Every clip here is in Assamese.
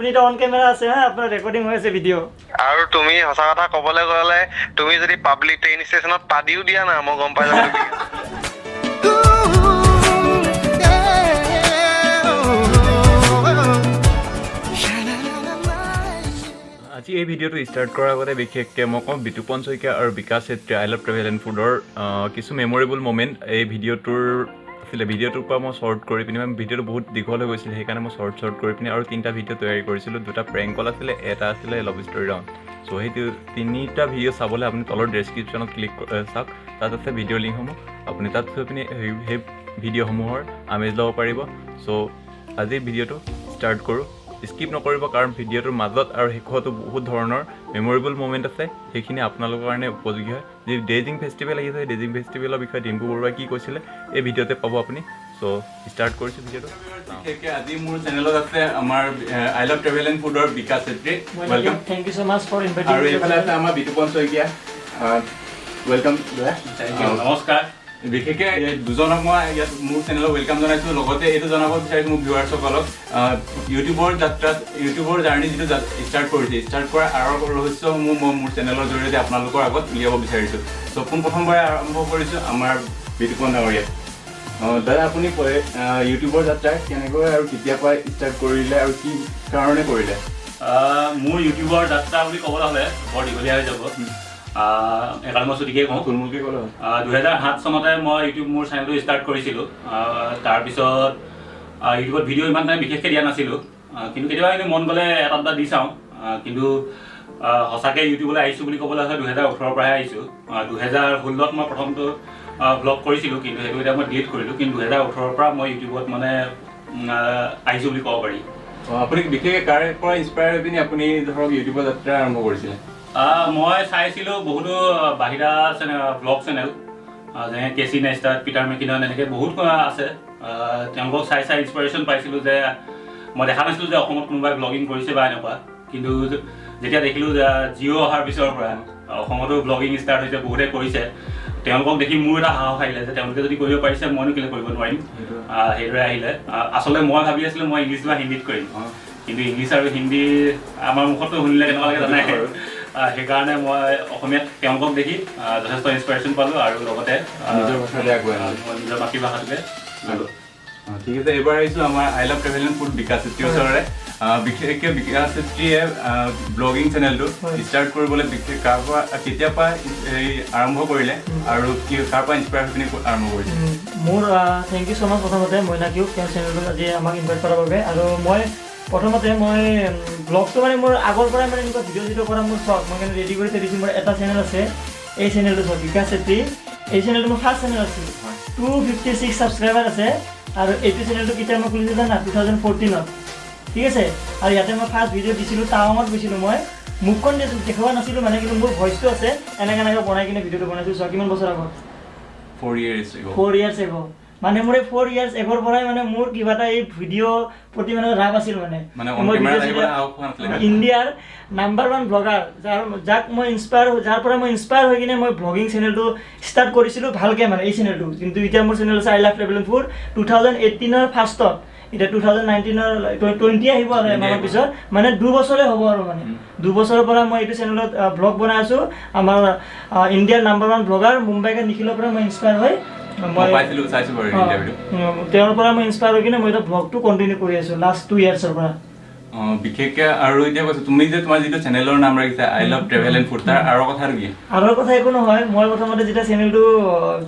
আপুনি এতিয়া অন কেমেৰা আছে, হা, আপোনাৰ ৰেকৰ্ডিং হৈ আছে ভিডিঅ'। আৰু তুমি সঁচা কথা ক'বলৈ গ'লে, তুমি যদি পাব্লিক ট্ৰেইন ষ্টেচনত পাদিও দিয়া না, মই গম পাই যাম তুমি। Ooh, yeah, oh, sha-na-na-na-na. আজি এই ভিডিঅ'টো ষ্টাৰ্ট কৰাৰ আগতে বিশেষকৈ মই কওঁ, বিতুপন শইকীয়া আৰু বিকাশ Chetri, I love travel and ফুডৰ কিছু মেমৰেবল মমেণ্ট এই ভিডিঅ'টোৰ আছিলে। ভিডিঅ'টোৰ পৰা মই শ্বৰ্ট কৰি পিনি, মানে ভিডিঅ'টো বহুত দীঘল হৈ গৈছিলে, সেইকাৰণে মই শ্বৰ্ট শ্বৰ্ট কৰি পিনি আৰু তিনিটা ভিডিঅ' তৈয়াৰী কৰিছিলোঁ। দুটা প্ৰেংক কল আছিলে, এটা আছিলে লভ ষ্টৰী ৰাউণ্ড। চ' সেইটো তিনিটা ভিডিঅ' চাবলৈ আপুনি তলৰ ডেছক্ৰিপশ্যনত ক্লিক চাওক, তাত আছে ভিডিঅ' লিংকসমূহ। আপুনি তাত গৈ পিনি সেই ভিডিঅ'সমূহৰ আমেজ ল'ব পাৰিব। চ' আজিৰ ভিডিঅ'টো ষ্টাৰ্ট কৰোঁ। স্কিপ নকৰিব, কাৰণ ভিডিঅ'টোৰ মাজত আৰু শেষতো বহুত ধৰণৰ মেমৰেবল মমেণ্ট আছে, সেইখিনি আপোনালোকৰ কাৰণে উপযোগী হয়। যি ডেজিং ফেষ্টিভেল আহিছে, সেই ডেজিং ফেষ্টিভেলৰ বিষয়ে ডিম্পু বৰুৱাই কি কৈছিলে, এই ভিডিঅ'তে পাব আপুনি। চ' ষ্টাৰ্ট কৰিছোঁ ভিডিঅ'টো। বিশেষকৈ আজি মোৰ চেনেলত আছে আমাৰ I love travel and ফুডৰ বিকাশ Chetri. Welcome. Thank you so much for inviting. আৰু এইফালে আছে আমাৰ বিতুপন শইকীয়া। Welcome দাদা। Thank U, নমস্কাৰ। বিশেষকৈ এই দুজনক মই ইয়াত মোৰ চেনেলত welcome জনাইছোঁ। লগতে এইটো জনাব বিচাৰিছোঁ মোৰ ভিউৱাৰ্ছসকলক, ইউটিউবৰ যাত্ৰাত, ইউটিউবৰ জাৰ্ণি যিটো ষ্টাৰ্ট কৰিছে, ষ্টাৰ্ট কৰাৰ আঁৰৰ ৰহস্যসমূহ মই মোৰ চেনেলৰ জৰিয়তে আপোনালোকৰ আগত উলিয়াব বিচাৰিছোঁ। চ' পোনপ্ৰথমবাৰে আৰম্ভ কৰিছোঁ আমাৰ বিতুপন ডাঙৰীয়া। দাদা, আপুনি ইউটিউবৰ যাত্ৰা কেনেকৈ আৰু কেতিয়াৰ পৰা ষ্টাৰ্ট কৰিলে আৰু কি কাৰণে কৰিলে? মোৰ ইউটিউবৰ যাত্ৰা বুলি ক'বলৈ হ'লে বৰ দীঘলীয়া হৈ যাব, সেইকাৰণে মই চুটিকৈ কওঁ। থুলমূলকৈ ক'লে হ'ল। 2007 চনতে মই ইউটিউব মোৰ চেনেলটো ষ্টাৰ্ট কৰিছিলোঁ। তাৰপিছত ইউটিউবত ভিডিঅ' ইমান তেনে বিশেষকৈ দিয়া নাছিলোঁ, কিন্তু কেতিয়াবা এনেই মন গ'লে এটা দুটা দি চাওঁ। কিন্তু সঁচাকৈ ইউটিউবলৈ আহিছোঁ বুলি ক'বলৈ হ'লে 2018ৰ পৰাহে আহিছোঁ। 2016ত মই প্ৰথমটো ব্লগ কৰিছিলোঁ, কিন্তু সেইটো এতিয়া মই ডিলিট কৰিলোঁ। কিন্তু 2018ৰ পৰা মই ইউটিউবত মানে আহিছোঁ বুলি ক'ব পাৰি। আপুনি বিশেষকৈ কাৰ পৰা ইনস্পায়াৰ হৈ পিনি আপুনি ধৰক ইউটিউবৰ যাত্ৰা আৰম্ভ কৰিছিলে? মই চাইছিলোঁ বহুতো বাহিৰা চেনেল, ব্লগ চেনেল, যেনে কেচি নেষ্টাট, পিটাৰ মেকিনন, এনেকৈ বহুত আছে। তেওঁলোকক চাই চাই ইনস্পিৰেশ্যন পাইছিলোঁ যে মই দেখা নাছিলোঁ যে অসমত কোনোবাই ব্লগিং কৰিছে বা এনেকুৱা। কিন্তু যেতিয়া দেখিলোঁ যে জিঅ' অহাৰ পিছৰ পৰা অসমতো ব্লগিং ষ্টাৰ্ট হৈছে, বহুতে কৰিছে, তেওঁলোকক দেখি মোৰ এটা সাহস আহিলে যে তেওঁলোকে যদি কৰিব পাৰিছে, মইনো কেলৈ কৰিব নোৱাৰিম? সেইদৰে আহিলে। আচলতে মই ভাবি আছিলোঁ মই ইংলিছ বা হিন্দীত কৰিম, কিন্তু ইংলিছ আৰু হিন্দী আমাৰ মুখতো শুনিলে কেনেকুৱা লাগে জানাই। সেইকাৰণে মই অসমীয়াত তেওঁলোকক দেখি যথেষ্ট ইনস্পিৰেশ্যন পালোঁ আৰু লগতে নিজৰ ভাষাতে আগুৱাই গ'ল। মই নিজৰ মাতৃভাষাটোকে ল'লোঁ। ঠিক আছে, এইবাৰ আহিছোঁ আমাৰ I love travel and food বিকাশ চেত্ৰীৰ ওচৰৰে। বিশেষকৈ বিকাশ চেত্ৰীয়ে ব্লগিং চেনেলটো ষ্টাৰ্ট কৰিবলৈ বিশেষ কাৰ পৰা, কেতিয়াৰ পৰা এই আৰম্ভ কৰিলে আৰু কি কাৰ পৰা ইনস্পায়াৰ হৈ পিনি আৰম্ভ কৰিছে? মোৰ thank you so মাছ প্ৰথমতে মইনাকিউক, তেওঁৰ চেনেলটোত আজি আমাক ইনভাইট কৰাৰ বাবে। আৰু মই প্ৰথমতে মই ব্লগটো মানে মোৰ আগৰ পৰাই মানে এনেকুৱা ভিডিঅ' চিডিঅ' কৰা মোৰ চখ। মই কাৰণে ৰেডি কৰি থৈ দিছোঁ। মোৰ এটা চেনেল আছে, এই চেনেলটো চাওক, বিকাশ চেত্ৰী। এই চেনেলটো মোৰ ফাৰ্ষ্ট চেনেল আছিল, 256 ছাবস্ক্ৰাইবাৰ আছে। আৰু এইটো চেনেলটো কেতিয়া মই খুলিছিলোঁ জানা? 2014ত, ঠিক আছে। আৰু ইয়াতে মই ফাৰ্ষ্ট ভিডিঅ' দিছিলোঁ, টাৱাঙত গৈছিলোঁ। মই মুখখন দেখুওৱা নাছিলোঁ মানে, কিন্তু মোৰ ভইচটো আছে। এনেকৈ এনেকৈ বনাই কিনে ভিডিঅ'টো বনাইছিলোঁ। চোৱা, কিমান বছৰ আগত? 4 years. 4 years egg. মানে মোৰ এই 4 ইয়াৰ্ছ এগৰ পৰাই মানে মোৰ কিবা এটা এই ভিডিঅ' প্ৰতি মানে ৰাপ আছিল মানে। মানে on মই camera video আহিবলৈ চিডিঅ' সাহস হোৱা নাছিলে। ইণ্ডিয়াৰ নাম্বাৰ ওৱান ব্লগাৰ, যাক মই ইনস্পায়াৰ, যাৰ পৰা মই ইনস্পায়াৰ হৈ কিনে মই ব্লগিং চেনেলটো ষ্টাৰ্ট কৰিছিলোঁ ভালকৈ, মানে এই চেনেলটো। কিন্তু এতিয়া মোৰ চেনেল আছে I love travel and food, 2018ৰ ফাৰ্ষ্টত। এতিয়া 2019ৰ 20 আহিব আৰু এমাহৰ পিছত, মানে 2 বছৰে হ'ব। আৰু মানে 2 বছৰৰ পৰা মই এইটো চেনেলত ব্লগ বনাই আছোঁ। আমাৰ ইণ্ডিয়াৰ নাম্বাৰ ওৱান ব্লগাৰ মুম্বাইকাৰ নিখিলৰ পৰা মই ইনস্পায়াৰ হৈ মই পাইছিলোঁ, চাইছোঁ বাৰু ইণ্টাৰভিউটো। তেওঁৰ পৰা মই ইনস্পায়াৰ হৈ কিনে মই এতিয়া ব্লগটো কণ্টিনিউ কৰি আছোঁ লাষ্ট 2 ইয়াৰ্ছৰ পৰা। বিশেষকে আৰু এতিয়া কৈছো, তুমি যে তোমাৰ যিটো চেনেলৰ নাম ৰাখিছা I love travel and food, তাৰ আঁৰৰ কথাটো কি? আঁৰৰ কথা একো নহয়। মই প্ৰথমতে যেতিয়া চেনেলটো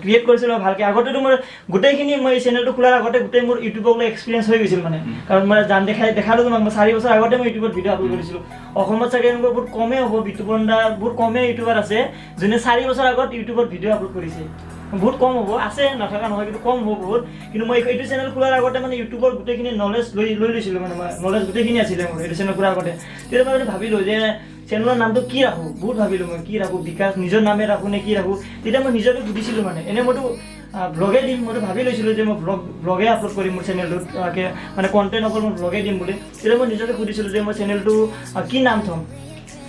ক্ৰিয়েট কৰিছিলোঁ ভালকৈ, আগতেতো মোৰ গোটেইখিনি, মই এই চেনেলটো খোলাৰ আগতে গোটেই মোৰ ইউটিউবক লৈ এক্সপিৰিয়েঞ্চ হৈ গৈছিল মানে। কাৰণ মই জান দেখাই দেখালোঁ তোমাক, মই 4 বছৰ আগতে মই ইউটিউবত ভিডিঅ' আপলোড কৰিছিলোঁ। অসমত চাগে এনেকুৱা বহুত কমেই হ'ব, বিতুপন দা, বহুত কমেই ইউটিউবাৰ আছে যোনে 4 বছৰ আগত ইউটিউবত ভিডিঅ' আপলোড কৰিছে। বহুত কম হ'ব, আছে নথকা নহয়, কিন্তু কম হ'ব বহুত। কিন্তু মই এইটো চেনেল খোলাৰ আগতে মানে ইউটিউবৰ গোটেইখিনি নলেজ লৈ লৈ লৈছিলোঁ। মানে মই নলেজ গোটেইখিনি আছিলে মোৰ এইটো চেনেল খোলাৰ আগতে। তেতিয়া মই মানে ভাবিলোঁ যে চেনেলৰ নামটো কি ৰাখোঁ। বহুত ভাবিলোঁ মই কি ৰাখোঁ, বিকাশ নিজৰ নামে ৰাখোঁ নে কি ৰাখোঁ। তেতিয়া মই নিজকে সুধিছিলোঁ, মানে এনেই মইতো ব্লগে দিম, মইতো ভাবি লৈছিলোঁ যে মই ব্লগে আপলোড কৰিম মোৰ চেনেলটোত, মানে কণ্টেণ্ট অকল মই ব্লগে দিম বুলি। তেতিয়া মই নিজকে সুধিছিলোঁ যে মই চেনেলটো কি নাম থ'ম।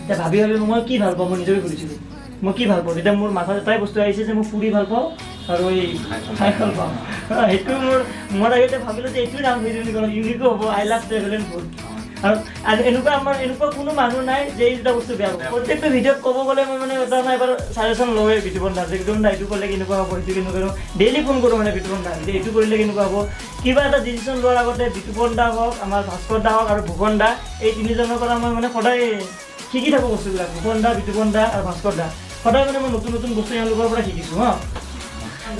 এতিয়া ভাবি ভাবি মই কি ভাল পাওঁ, মই নিজকে সুধিছিলোঁ মই কি ভাল পাওঁ। তেতিয়া মোৰ মাথাত এটাই বস্তু আহিছে যে মই ফুৰি ভাল পাওঁ আৰু এই খাই ভাল পাওঁ। সেইটো মোৰ আগতে ভাবিলোঁ যে এইটোৱে নাম হৈ দিওঁ, ইউনিকো হ'ব, I love travel and food. আৰু এনেকুৱা আমাৰ এনেকুৱা কোনো মানুহ নাই যে এই দুটা বস্তু বেয়া পাব। প্ৰত্যেকটো ভিডিঅ'ত ক'ব গ'লে মই মানে এটা নাই এবাৰ ছাজেশ্যন লওঁৱে বিতুপন দা, যে বিতুপন দা এইটো কৰিলে কেনেকুৱা হ'ব, সেইটো কেনেকুৱা হ'ব, ডেইলি ফোন কৰোঁ মানে বিতুপন দা, যে এইটো কৰিলে কেনেকুৱা হ'ব। কিবা এটা ডিচিশ্যন লোৱাৰ আগতে বিতুপন দা হওক, আমাৰ ভাস্কৰ দা হওক আৰু ভূষণ দা, এই তিনিজনৰ পৰা মই মানে সদায় শিকি থাকোঁ বস্তুবিলাক। ভূষণ দা, বিতুপন দা আৰু ভাস্কৰ দা, সদায় মানে মই নতুন নতুন বস্তু এওঁলোকৰ পৰা শিকিছোঁ। হা,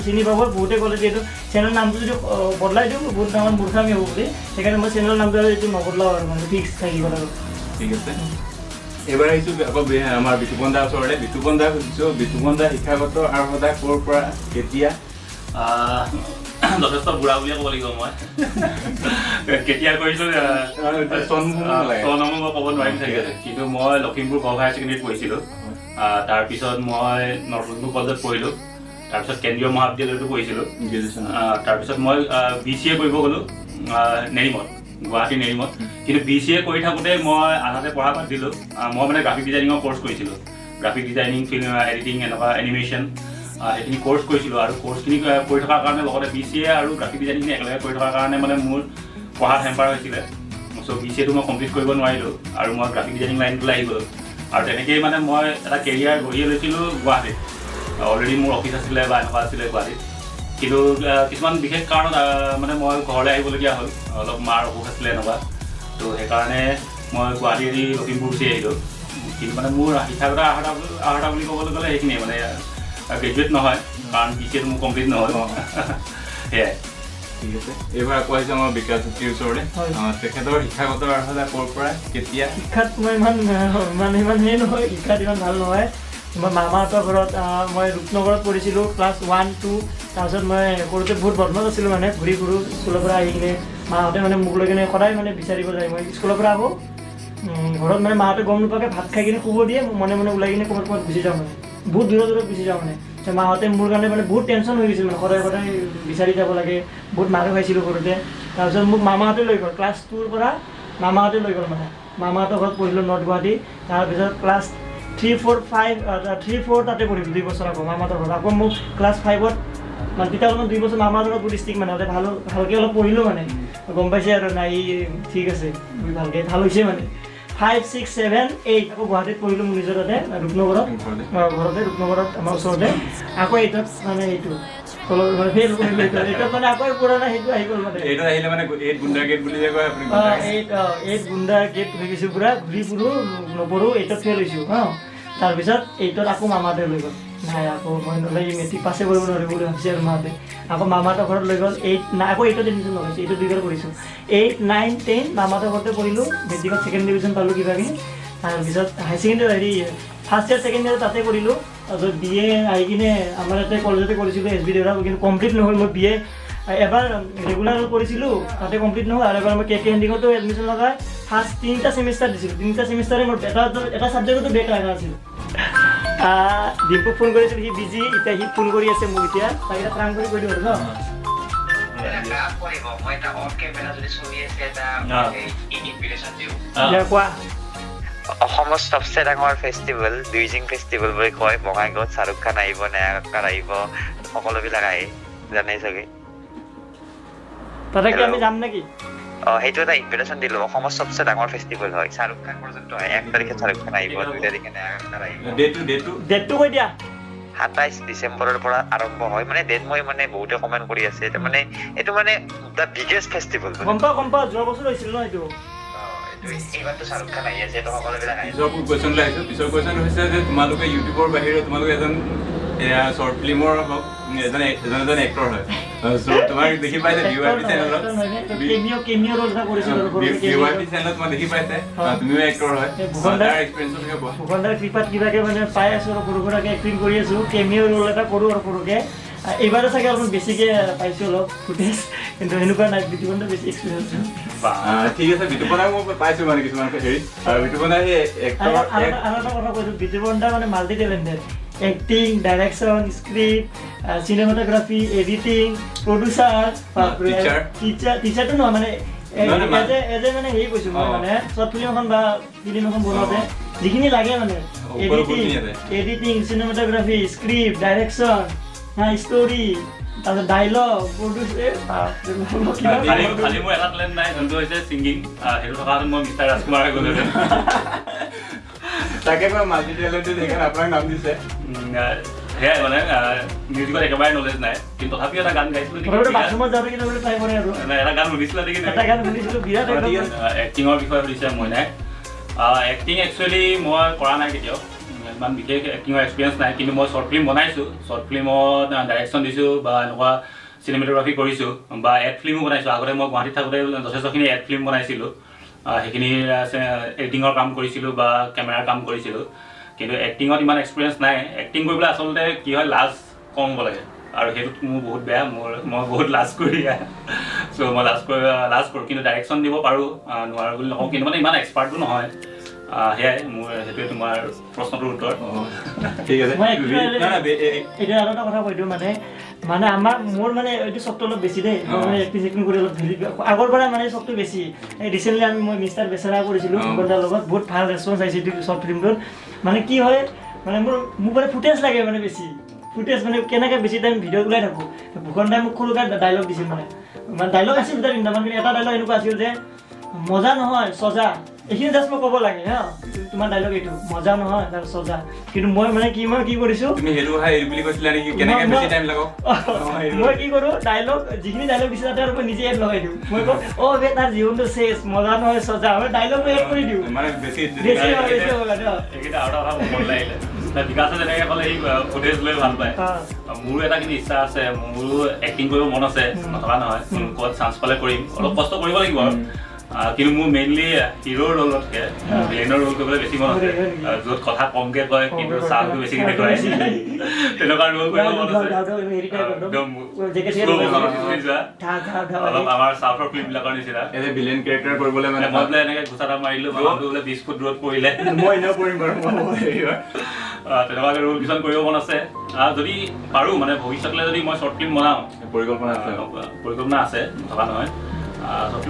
চিনি পাব বহুতে ক'লে যে এইটো চেনেল নামটো যদি বদলাই দিওঁ বহুত ডাঙৰ মূৰ্খামি হ'ব বুলি, সেইকাৰণে মই চেনেলৰ নামটো আৰু এইটো নবদলাওঁ আৰু মানে ফিক্স থাকি গ'ল আৰু। ঠিক আছে, এইবাৰ আহিছোঁ আকৌ আমাৰ বিতুপন দাৰ ওচৰলৈ। বিতুপন দাক সুধিছোঁ, বিতুপন দা শিক্ষাগত অৰ্হতা ক'ৰ পৰা কেতিয়া? যথেষ্ট বুঢ়া বুলিয়ে ক'ব লাগিব মই। কেতিয়া কৰিছোঁ চনসমূহ মই ক'ব নোৱাৰিম চাগে, কিন্তু মই লখিমপুৰ গভ হায়াৰ ছেকেণ্ডেৰীত পঢ়িছিলোঁ, তাৰপিছত মই নৰ্থ লখিমপুৰ কলেজত পঢ়িলোঁ, তাৰপিছত কেন্দ্ৰীয় মহাবিদ্যালয়তো পঢ়িছিলোঁ, তাৰপিছত মই BCA কৰিব গ'লোঁ নেৰিমত, গুৱাহাটী নেৰিমত। কিন্তু BCA কৰি থাকোঁতে মই আধাতে পঢ়া বাদ দিলোঁ। মই মানে গ্ৰাফিক ডিজাইনিঙৰ কৰ্চ কৰিছিলোঁ, গ্ৰাফিক ডিজাইনিং, ফিল্ম এডিটিং, এনেকুৱা এনিমেশ্যন, সেইখিনি কৰ্চ কৰিছিলোঁ। আৰু কৰ্চখিনি কৰি থকাৰ কাৰণে লগতে BCA আৰু গ্ৰাফিক ডিজাইনিংখিনি একেলগে কৰি থকাৰ কাৰণে মানে মোৰ পঢ়াত হেম্পাৰ হৈছিলে। চ' BCAটো মই কমপ্লিট কৰিব নোৱাৰিলোঁ আৰু মই গ্ৰাফিক ডিজাইনিং লাইনটোলৈ আহি গ'লোঁ। আৰু তেনেকেই মানে মই এটা কেৰিয়াৰ গঢ়িয়ে লৈছিলোঁ গুৱাহাটীত। অলৰেডি মোৰ অফিচ আছিলে বা এনেকুৱা আছিলে গুৱাহাটীত, কিন্তু কিছুমান বিশেষ কাৰণত মানে মই ঘৰলৈ আহিবলগীয়া হ'ল, অলপ মাৰ অসুখ আছিলে এনেকুৱা, ত' সেইকাৰণে মই গুৱাহাটী এৰি লখিমপুৰ গুচি আহিলোঁ। কিন্তু মানে মোৰ শিক্ষাগত অৰ্হতা বুলি ক'বলৈ গ'লে সেইখিনিয়ে, মানে গ্ৰেজুৱেট নহয়, কাৰণ BCAটো মোৰ কমপ্লিট নহ'ল, সেয়াই। ঠিক আছে, এইবাৰ আকৌ আহিছোঁ আমাৰ বিকাশ ছেত্ৰীৰ ওচৰলৈ। তেখেতৰ শিক্ষাগত অৰ্হতা ক'ৰ পৰা কেতিয়া? শিক্ষাত মই ইমান মানে ইমান সেই নহয়, শিক্ষাত ইমান ভাল নহয়। মই মামাহঁতৰ ঘৰত মই ৰূপনগৰত পঢ়িছিলোঁ ক্লাছ 1, 2। তাৰপিছত মই সৰুতে বহুত বদমাছ আছিলোঁ, মানে ঘূৰি ফুৰোঁ স্কুলৰ পৰা আহি কিনে মাহঁতে মানে মোক লৈ কিনে সদায় মানে বিচাৰিব যায়। মই স্কুলৰ পৰা আহোঁ, ঘৰত মানে মাহঁতে গম নোপোৱাকৈ ভাত খাই কিনে শুব দিয়ে, মই মনে মনে ওলাই কিনে ক'ৰবাত ক'ৰবাত গুচি যাওঁ, মানে বহুত দূৰত দূৰত গুচি যাওঁ। মানে মাহঁতে মোৰ কাৰণে মানে বহুত টেনশ্যন হৈ গৈছিল, মানে সদায় সদায় বিচাৰি যাব লাগে, বহুত মাৰো খাইছিলোঁ সৰুতে। তাৰপিছত মোক মামাহঁতে লৈ গ'ল, ক্লাছ 2ৰ পৰা মামাহঁতে লৈ গ'ল, মানে মামাহঁতৰ ঘৰত পঢ়িলোঁ নৰ্থ গুৱাহাটী। তাৰপিছত ক্লাছ 3, 4, 5, 3, 4 তাতে পঢ়িলোঁ 2 বছৰ আকৌ মামাহঁতৰ ঘৰত। আকৌ মোক ক্লাছ 5ত মানে তেতিয়া অলপমান 2 বছৰ মামাহঁতৰ ঘৰত বহুত ষ্ট্ৰিক্ট, মানে তাতে ভালকৈ অলপ পঢ়িলোঁ, মানে গম পাইছে আৰু নাই ঠিক আছে ভালকৈ ভাল হৈছে। মানে 5, 6, 7, 8 আকৌ গুৱাহাটীত পঢ়িলোঁ মোৰ নিজৰ তাতে ৰূপনগৰত, ঘৰতে ৰূপনগৰত আমাৰ ওচৰতে। আকৌ 8ত মানে এইটো তলত মানে ফেইল কৰিলোঁ, এইটোত মানে আকৌ পুৰণা সেইটো আহি গ'ল, মানে এইটো আহিলে মানে 8 গুণ্ডা গেট বুলি যে কয় আপুনি, 8 গুণ্ডা গেট হৈ গৈছোঁ, পূৰা ঘূৰি ফুৰোঁ নপঢ়োঁ, 8ত ফেইল হৈছোঁ। অঁ, তাৰপিছত 8ত আকৌ মামাহঁতে লৈ গ'ল, নাই আকৌ মই নহ'লে মেট্ৰিক পাছে কৰিব নোৱাৰিব বুলি ভাবিছে আৰু মাহঁতে। আকৌ মামাহঁতৰ ঘৰত লৈ গ'ল, 8 আকৌ 8ত এডমিশ্যন লগাইছোঁ, 8ত 2 বাৰ পঢ়িছোঁ, 8, 9, 10 মামাহঁতৰ ঘৰতে পঢ়িলোঁ, মেট্ৰিকত ছেকেণ্ড ডিভিজন পালোঁ কিবাকিবি। তাৰপিছত হাই ছেকেণ্ডেৰী হেৰি ফাৰ্ষ্ট ইয়াৰ ছেকেণ্ড ইয়াৰ তাতে কৰিলোঁ। তাৰপিছত BA আহি কিনে আমাৰ ইয়াতে কলেজতে কৰিছিলোঁ SB Deorah, কিন্তু কমপ্লিট নহ'ল। মই BA এবাৰ ৰেগুলাৰ কৰিছিলোঁ, তাতে কমপ্লিট নহ'ল। আৰু এবাৰ মই KK হেণ্ডিঙতো এডমিশ্যন লগাই ফাৰ্ষ্ট 3টা ছেমিষ্টাৰ দিছিলোঁ, 3টা ছেমিষ্টাৰে মোৰ এটা ছাবজেক্টতো বেক লগা নাছিল। ডিম্পুক ফোন কৰিছিলোঁ, সি বিজি, এতিয়া সি ফোন কৰি আছে মোক, এতিয়া তাক এটা প্ৰাং কৰি কৈ দিওঁ আৰু ন। কোৱা। অসমৰ চবচে ডাঙৰ ফেষ্টিভেল দুইজিং ফেষ্টিভেল বুলি কয়, বঙাইগাঁৱত শ্বাহৰুখ খান আহিব, নেহা কক্কৰ আহিব, সকলোবিলাক আহে, জানেই চাগে। তাতে কি আমি যাম নেকি? অ, সেইটো এটা ইনভিটেশ্যন দিলো। অসমৰ চবচে ডাঙৰ ফেষ্টিভেল হয়, শ্বাহৰুখ খান পৰ্যন্ত আহে। 1 তাৰিখে শ্বাহৰুখ খান আহিব, 2 তাৰিখে নেহা কক্কৰ আহিব। ডেটটো কৈ দিয়া। 27 ডিচেম্বৰৰ পৰা আৰম্ভ হয়, মানে ডেট মই মানে বহুতে কমেণ্ট কৰি আছে, এইটো মানে এইটো মানে the biggest festival. গম পাওঁ, যোৱা বছৰ হৈছিল ন এইটো। এইবাৰতো শ্বাহৰুখ খান আহি আছে, সকলোবিলাক আহিছে। পিছৰ কুৱেশ্যনলৈ আহিছোঁ। পিছৰ কুৱেশ্যন হৈছে যে তোমালোকে ইউটিউবৰ বাহিৰেও তোমালোকে এজন শ্বৰ্ট ফিল্মৰ হওক, এজন এজন এজন এক্টৰ হয়, চ' তোমাক দেখি পাইছে BYP চেনেলত, BYP চেনেলত মই দেখি পাইছে, তুমিও এক্টৰ হয়, তাৰ এক্সপিৰিয়েঞ্চৰ বিষয়ে কোৱা। ভূষণদাৰ কৃপাত কিবাকে মানে পাই আছোঁ আৰু সৰু সুৰাকৈ এক্টিং কৰি আছোঁ, কেমিঅ' ৰোল এটা কৰোঁ আৰু সৰুকৈ। এইবাৰো চাগে অলপ বেছিকৈ পাইছোঁ অলপ ফুটেজ, কিন্তু সেনেকুৱা নাই, বিতুপনটো বেছি এক্সপিৰিয়েঞ্চ। ঠিক আছে, বিতুপনাক মই পাইছোঁ মানে কিছুমান হেৰিত। আৰু বিতুপনা সেই এক্টৰ আৰু এটা কথা কৈছোঁ, বিতুপন দা মানে multi talented, acting, direction, script, cinematography, editing, producer, টিচাৰটো নহয় মানে এজ এ মানে হেৰি কৈছোঁ মই, মানে শ্বৰ্ট ফিল্ম এখন বা ফিল্ম এখন বনাওঁতে যিখিনি লাগে মানে editing, cinematography, script, direction, story, তাৰপিছত ডাইলগ প্ৰডিউচ খালি মোৰ এটা টেলেণ্ট নাই, যোনটো হৈছে ছিংগিং। সেইটো থকা মই মিষ্টাৰ ৰাজকুমাৰ হৈ গ'লোহেঁতেন। তাকে মই মাল্টি টেলেণ্টেড, সেইকাৰণে আপোনাক নাম দিছে। সেয়াই মানে মিউজিকত একেবাৰে নলেজ নাই, কিন্তু তথাপিও এটা গান গাইছিলোঁ। এটা গান শুনিছিলা নেকি? এটা গান শুনিছিলোঁ বিৰাট। এক্টিঙৰ বিষয়ে সুধিছে মই নাই। এক্টিং একচুৱেলি মই কৰা নাই কেতিয়াও, ইমান বিশেষ এক্টিঙৰ এক্সপিৰিয়েঞ্চ নাই। কিন্তু মই শ্বৰ্ট ফিল্ম বনাইছোঁ, শ্বৰ্ট ফিল্মত ডাইৰেকশ্যন দিছোঁ বা এনেকুৱা চিনেমেট'গ্ৰাফি কৰিছোঁ বা এড ফিল্মো বনাইছোঁ। আগতে মই গুৱাহাটীত থাকোঁতে যথেষ্টখিনি এড ফিল্ম বনাইছিলোঁ, সেইখিনি এডিটিঙৰ কাম কৰিছিলোঁ বা কেমেৰাৰ কাম কৰিছিলোঁ। কিন্তু এক্টিঙত ইমান এক্সপিৰিয়েঞ্চ নাই। এক্টিং কৰিবলৈ আচলতে কি হয়, লাজ কম হ'ব লাগে, আৰু সেইটোত মোৰ বহুত বেয়া। মই বহুত লাজ কৰি, চ' মই লাজ কৰোঁ। কিন্তু ডাইৰেকশ্যন দিব পাৰোঁ, নোৱাৰোঁ বুলি নকওঁ, কিন্তু মানে ইমান এক্সপাৰ্টো নহয়। সেয়াই মোৰ, সেইটোৱে তোমাৰ প্ৰশ্নটোৰ উত্তৰ। ঠিক আছে, এতিয়া আৰু এটা কথা কৈ দিওঁ। মানে মানে আমাৰ মোৰ মানে এইটো চখটো অলপ বেছি দেই, মই মানে এক্টিং চেক্টিং কৰি অলপ হেৰি আগৰ পৰা মানে চখটো বেছি। এই ৰিচেণ্টলি মই মিষ্টাৰ বেচেৰা কৰিছিলোঁ ভূপেনদাৰ লগত, বহুত ভাল ৰেচপঞ্চ আহিছে এইটো শ্বৰ্ট ফিল্মটোত। মানে কি হয়, মানে মোক মানে ফুটেজ লাগে, মানে বেছি ফুটেজ, মানে কেনেকৈ বেছি টাইম ভিডিঅ' ওলাই থাকোঁ। ভূষণ দাই মোক সৰুকৈ ডাইলগ দিছিল, মানে মানে ডাইলগ আছিল দুটা তিনিটামান, কিন্তু এটা ডাইলগ এনেকুৱা আছিল যে মজা নহয় চজা, এইখিনি জাষ্ট মই ক'ব লাগে হা, তোমাৰ ডাইলগ এইটো মজা নহয় তাৰ চজা। কিন্তু মই মানে কি, মই কি কৰিছোঁ, মই কি কৰোঁ, ডাইলগ যিখিনি ডাইলগ দিছে তাতে আৰু মই নিজে এড লগাই দিওঁ। মই কওঁ অ' বে তাৰ জীৱনটো চেচ, মজা নহয় চজা, মই ডাইলগ এড কৰি দিওঁ। বিকাশে যেনেকৈ ক'লে সি ফুটেজ লৈ ভাল পায়, মোৰো এটা কিন্তু ইচ্ছা আছে, মোৰো এক্টিং কৰিব মন আছে, নথকা নহয়, ক'ৰবাত চান্স পালে কৰিম, অলপ কষ্ট কৰিব লাগিব আৰু। কিন্তু মোৰ মেইনলি হিৰ'ৰ ৰোলতকৈ ভিলেইনৰ ৰোল কৰিবলৈ বেছি মন আছে, য'ত কথা কমকৈ কয় কিন্তু চাউণ্ডটো বেছিকৈ দেখুৱায়, তেনেকুৱা ৰোল কৰিব মন আছে। একদম অলপ আমাৰ চাউথৰ ফিল্মবিলাকৰ নিচিনা ভিলেইন কেৰেক্টাৰ কৰিবলৈ, মানে মই বোলে এনেকৈ ঘোচা এটা মাৰিলোঁ, মানুহটো বোলে 20 ফুট দূৰত পৰিলে, মই এনেও পৰিম বাৰু, তেনেকুৱাকৈ ৰোল কিছুমান কৰিব মন আছে। যদি পাৰোঁ মানে ভৱিষ্যতলৈ যদি মই শ্বৰ্ট ফিল্ম বনাওঁ, পৰিকল্পনা আছে, নথকা নহয়।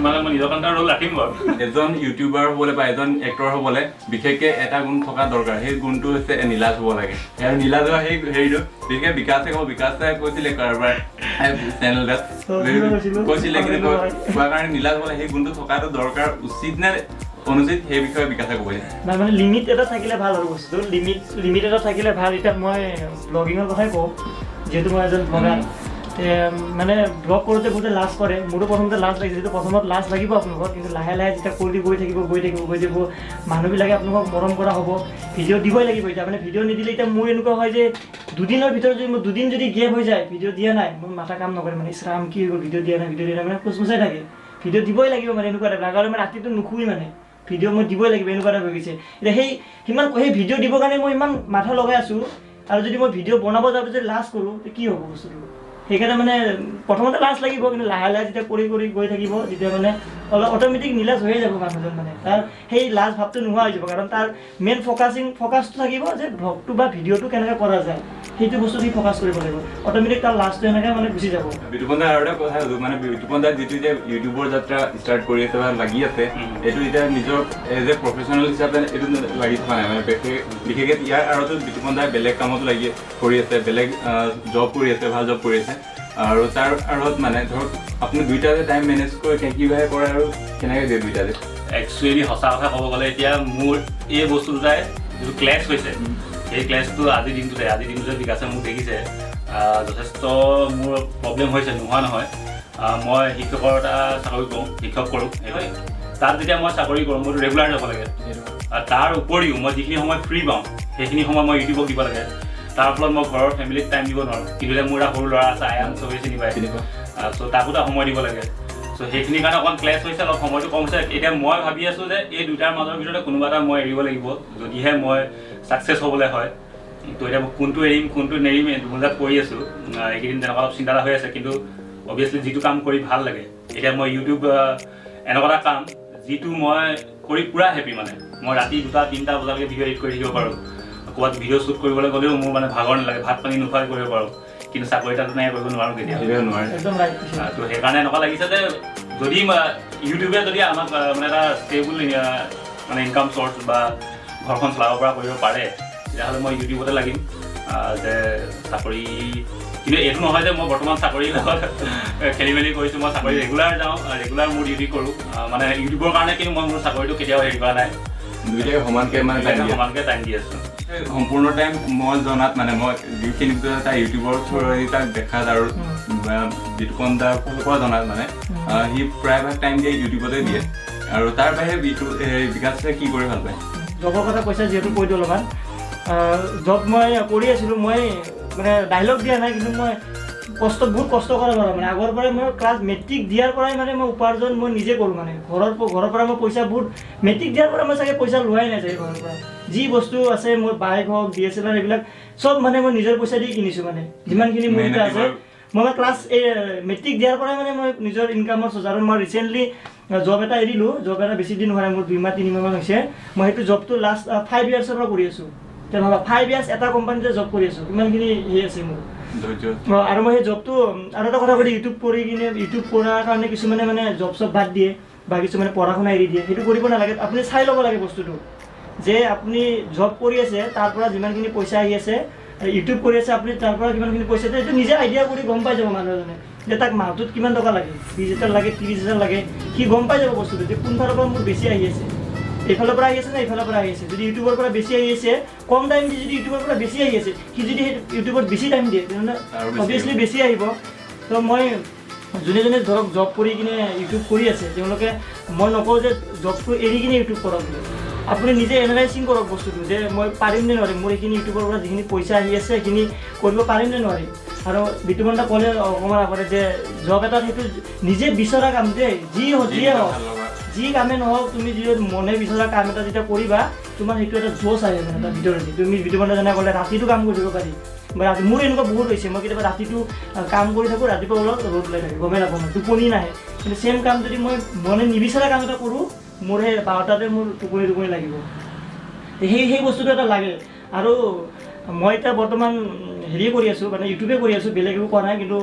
মই নিজৰ কাৰণে ৰোল ৰাখিম বাৰু। এজন ইউটিউবাৰ হ'বলৈ বা এজন এক্টৰ হ'বলৈ বিশেষকৈ এটা গুণ থকা দৰকাৰ, সেই গুণটো হৈছে নীলাজ হ'ব লাগে। আৰু নীলাজ হোৱা সেই হেৰিটো বিশেষকৈ বিকাশে ক'ব, বিকাশে কৈছিলে কাৰোবাৰ চেনেল এটাত কৈছিলে, কিন্তু কোৱাৰ কাৰণে নীলাজ হ'লে সেই গুণটো থকাটো দৰকাৰ উচিত নে অনুচিত সেই বিষয়ে বিকাশে ক'ব। নাই মানে লিমিট এটা থাকিলে ভাল আৰু বস্তুটো লিমিট এটা থাকিলে ভাল। এতিয়া মই ব্লগিঙৰ কথাই কওঁ, যিহেতু মই এজন ব্লগাৰ, মানে ব্লগ কৰোঁতে বহুতে লাজ কৰে, মোৰো প্ৰথমতে লাজ লাগিছে। যিটো প্ৰথমত লাজ লাগিব আপোনালোকৰ, কিন্তু লাহে লাহে যেতিয়া কৰি গৈ থাকিব গৈ থাকিব গৈ থাকিব, মানুহবিলাকে আপোনালোকক মৰম কৰা হ'ব, ভিডিঅ' দিবই লাগিব। এতিয়া মানে ভিডিঅ' নিদিলে এতিয়া মোৰ এনেকুৱা হয় যে দুদিনৰ ভিতৰত যদি মোৰ দুদিন যদি গেপ হৈ যায়, ভিডিঅ' দিয়া নাই, মোৰ মাথা কাম নকৰে, মানে ইছৰাম কি হৈ গ'ল, ভিডিঅ' দিয়া নাই, ভিডিঅ' দিয়া নাই, মানে কুচমুচাই থাকে, ভিডিঅ' দিবই লাগিব, মানে এনেকুৱা টাইপ লাগে। আৰু মানে ৰাতিটো নুশুই, মানে ভিডিঅ' মই দিবই লাগিব এনেকুৱা টাইপ হৈ গৈছে। এতিয়া সেই সিমান সেই ভিডিঅ' দিবৰ কাৰণে মই ইমান মাথা লগাই আছোঁ, আৰু যদি মই ভিডিঅ' বনাব যাওঁতে যদি লাজ কৰোঁ কি হ'ব বস্তুটো। সেইকাৰণে মানে প্ৰথমতে লাজ লাগিব, কিন্তু লাহে লাহে যেতিয়া কৰি কৰি গৈ থাকিব, তেতিয়া মানে অলপ অট'মেটিক নীলাজ হৈয়ে যাব মানুহজন, মানে তাৰ সেই লাজ ভাৱটো নোহোৱা হৈ যাব। কাৰণ তাৰ মেইন ফ'কাছটো থাকিব যে ভ্লগটো বা ভিডিঅ'টো কেনেকৈ কৰা যায়, সেইটো বস্তু সি ফ'কাছ কৰিব লাগিব, অট'মেটিক তাৰ লাজটো এনেকৈ মানে গুচি যাব। বিতুপন দা আৰু এটা কথা সুধো, মানে বিতুপন দা যিটো এতিয়া ইউটিউবৰ যাত্ৰা ষ্টাৰ্ট কৰি আছে বা লাগি আছে, এইটো এতিয়া নিজৰ এজ এ প্ৰফেচনেল হিচাপে এইটো লাগি থকা নাই, মানে বিশেষকৈ ইয়াৰ আঁৰতো বিতুপন দাই বেলেগ কামতো লাগি কৰি আছে, বেলেগ জব কৰি আছে, ভাল জব কৰি আছে, আৰু তাৰ আঁৰত মানে ধৰক আপুনি দুইটাতে টাইম মেনেজ কৰি কিবাহে কৰে আৰু কেনেকৈ দিয়ে দুইটাতে? একচুৱেলি সঁচা কথা ক'ব গ'লে এতিয়া মোৰ এই বস্তু দুটাই যিটো ক্লেছ হৈছে, সেই ক্লেছটো আজিৰ দিনটোতে বিকাশে মোক দেখিছে, যথেষ্ট মোৰ প্ৰব্লেম হৈছে, নোহোৱা নহয়। মই শিক্ষকৰ এটা চাকৰি কৰোঁ, শিক্ষক কৰোঁ, তাত যেতিয়া মই চাকৰি কৰোঁ মোৰতো ৰেগুলাৰ যাব লাগে, তাৰ উপৰিও মই যিখিনি সময় ফ্ৰী পাওঁ সেইখিনি সময় মই ইউটিউবক দিব লাগে। তাৰ ফলত মই ঘৰৰ ফেমিলিত টাইম দিব নোৱাৰোঁ। কিন্তু এতিয়া মোৰ এটা সৰু ল'ৰা আছে, আয়ান, চবেই চিনি পায়, চ' তাকো এটা সময় দিব লাগে। চ' সেইখিনিৰ কাৰণে অকণমান ক্লেছ হৈছে, অলপ সময়টো কম হৈছে। এতিয়া মই ভাবি আছোঁ যে এই দুটাৰ মাজৰ ভিতৰতে কোনোবা এটা মই এৰিব লাগিব, যদিহে মই ছাকচেছ হ'বলৈ হয়। তো এতিয়া মই কোনটো এৰিম কোনটো নেৰিম দুমোজাত পৰি আছোঁ এইকেইদিন, তেনেকুৱা অলপ চিন্তা এটা হৈ আছে। কিন্তু অভিয়াছলি যিটো কাম কৰি ভাল লাগে, এতিয়া মই ইউটিউব এনেকুৱা এটা কাম যিটো মই কৰি পূৰা হেপী, মানে মই ৰাতি 2-3 বজালৈকে ভিডিঅ' এডিট কৰি থাকিব পাৰোঁ, ক'ৰবাত ভিডিঅ' শ্বুট কৰিবলৈ গ'লেও মোৰ মানে ভাগৰ নালাগে, ভাত পানী নোখোৱাই কৰিব পাৰোঁ। কিন্তু চাকৰি এটাতো নাই কৰিব নোৱাৰোঁ কেতিয়াও। তো সেইকাৰণে এনেকুৱা লাগিছে যে যদি ইউটিউবে যদি আমাক মানে এটা ষ্টেবল মানে ইনকাম চ'ৰ্চ বা ঘৰখন চলাব পৰা কৰিব পাৰে, তেতিয়াহ'লে মই ইউটিউবতে লাগিম। যে চাকৰি কিন্তু এইটো নহয় যে মই বৰ্তমান চাকৰিৰ লগত খেলি মেলি কৰিছোঁ। মই চাকৰি ৰেগুলাৰ যাওঁ, ৰেগুলাৰ মোৰ ডিউটি কৰোঁ, মানে ইউটিউবৰ কাৰণে। কিন্তু মই মোৰ চাকৰিটো কেতিয়াও হেৰি কৰা নাই। দুইটাই সমানকে মানে টাইম দিয়ে? সমানকে টাইম দি আছোঁ। সম্পূৰ্ণ টাইম মই জনাত, মানে মই যিখিনি তাৰ ইউটিউবৰ থ্ৰুৱেদি তাক দেখাত আৰু বিতুপন দাৰ ফালৰ পৰা জনাত, মানে সি প্ৰায়ভাগ টাইম দিয়ে ইউটিউবতে দিয়ে। আৰু তাৰ বাহিৰে বিতু বিকাশে কি কৰি ভাল পায়? জবৰ কথা কৈছা যিহেতু কৈ দিওঁ অলপমান। জব মই কৰি আছিলোঁ, মই মানে ডাইলগ দিয়া নাই, কিন্তু মই কষ্ট, বহুত কষ্ট কৰা ল'ৰা। মানে আগৰ পৰাই মই ক্লাছ মেট্ৰিক দিয়াৰ পৰাই মানে মই উপাৰ্জন মই নিজে কৰোঁ। মানে ঘৰৰ পৰা মই পইচা বহুত, মেট্ৰিক দিয়াৰ পৰা মই চাগে পইচা লোৱাই নাই চাগে ঘৰৰ পৰা। যি বস্তু আছে, মোৰ বাইক হওক, DSLR, এইবিলাক চব মানে মই নিজৰ পইচা দি কিনিছোঁ। মানে যিমানখিনি মোৰ এতিয়া আছে, মই মানে ক্লাছ এই মেট্ৰিক দিয়াৰ পৰাই মানে মই নিজৰ ইনকামৰ চ'ৰ্চ। আৰু মই ৰিচেণ্টলি জব এটা এৰিলোঁ। জব এটা বেছি দিন হোৱা নাই মোৰ, 2 মাহ 3 মাহমান হৈছে। মই সেইটো জবটো লাষ্ট 5 ইয়াৰ্ছৰ পৰা কৰি আছোঁ। এতিয়া ভাবা, 5 ইয়াৰ্ছ এটা কোম্পানীতে জব কৰি আছোঁ, কিমানখিনি হেৰি আছে মোৰ ধৈৰ্য। আৰু মই সেই জবটো, আৰু এটা কথা কৈ, ইউটিউব কৰি কিনে, ইউটিউব কৰাৰ কাৰণে কিছুমানে মানে জব চব বাদ দিয়ে বা কিছুমানে পঢ়া শুনা এৰি দিয়ে। সেইটো কৰিব নালাগে। আপুনি চাই ল'ব লাগে বস্তুটো যে আপুনি জব কৰি আছে, তাৰ পৰা যিমানখিনি পইচা আহি আছে, ইউটিউব কৰি আছে আপুনি, তাৰ পৰা কিমানখিনি পইচা আছে, এইটো নিজে আইডিয়া কৰি গম পাই যাব মানুহ এজনে যে তাক মাহটোত কিমান টকা লাগে, 20,000 লাগে, 30,000 লাগে, সি গম পাই যাব বস্তুটো যে কোনফালৰ পৰা মোৰ বেছি আহি আছে, এইফালৰ পৰা আহি আছে নে এইফালৰ পৰা আহি আছে। যদি ইউটিউবৰ পৰা বেছি আহি আছে, কম টাইম দি যদি ইউটিউবৰ পৰা বেছি আহি আছে, সি যদি সেই ইউটিউবত বেছি টাইম দিয়ে, তেনেহ'লে আৰু বেছি অভিয়াছলি বেছি আহিব। তো মই যোনে যোনে ধৰক জব কৰি কিনে ইউটিউব কৰি আছে, তেওঁলোকে মই নকওঁ যে জবটো এৰি কিনে ইউটিউব কৰক বুলি। আপুনি নিজে এনালাইচিং কৰক বস্তুটো যে মই পাৰিম নে নোৱাৰিম, মোৰ এইখিনি ইউটিউবৰ পৰা যিখিনি পইচা আহি আছে সেইখিনি কৰিব পাৰিম নে নোৱাৰিম। আৰু বিতুপন দা ক'লে অকণমান আগতে যে জব এটাত সেইটো নিজে বিচৰা কাম যে যি যিয়ে হওক, ভাল লগা। যি কামে নহওক, তুমি যি মনে বিচৰা কাম এটা যেতিয়া কৰিবা, তোমাৰ সেইটো এটা জোচ আহে মানে এটা ভিতৰেদি। তুমি বিতুপন দা যেনে ক'লে ৰাতিটো কাম কৰিব পাৰি বা ৰাতি মোৰ এনেকুৱা বহুত হৈছে, মই কেতিয়াবা ৰাতিটো কাম কৰি থাকোঁ, ৰাতিপুৱা অলপ ৰ'দ ওলাই থাকে, গমেই নাপাওঁ, মই টোপনি নাহে। কিন্তু ছেম কাম যদি মই মনে নিবিচৰা কাম এটা কৰোঁ, মোৰ সেই 12টাতে মোৰ টোপনি টোপনি লাগিব। সেই সেই বস্তুটো এটা লাগে। আৰু মই এতিয়া বৰ্তমান হেৰিয়ে কৰি আছোঁ, মানে ইউটিউবে কৰি আছোঁ, বেলেগ একো কৰা নাই। কিন্তু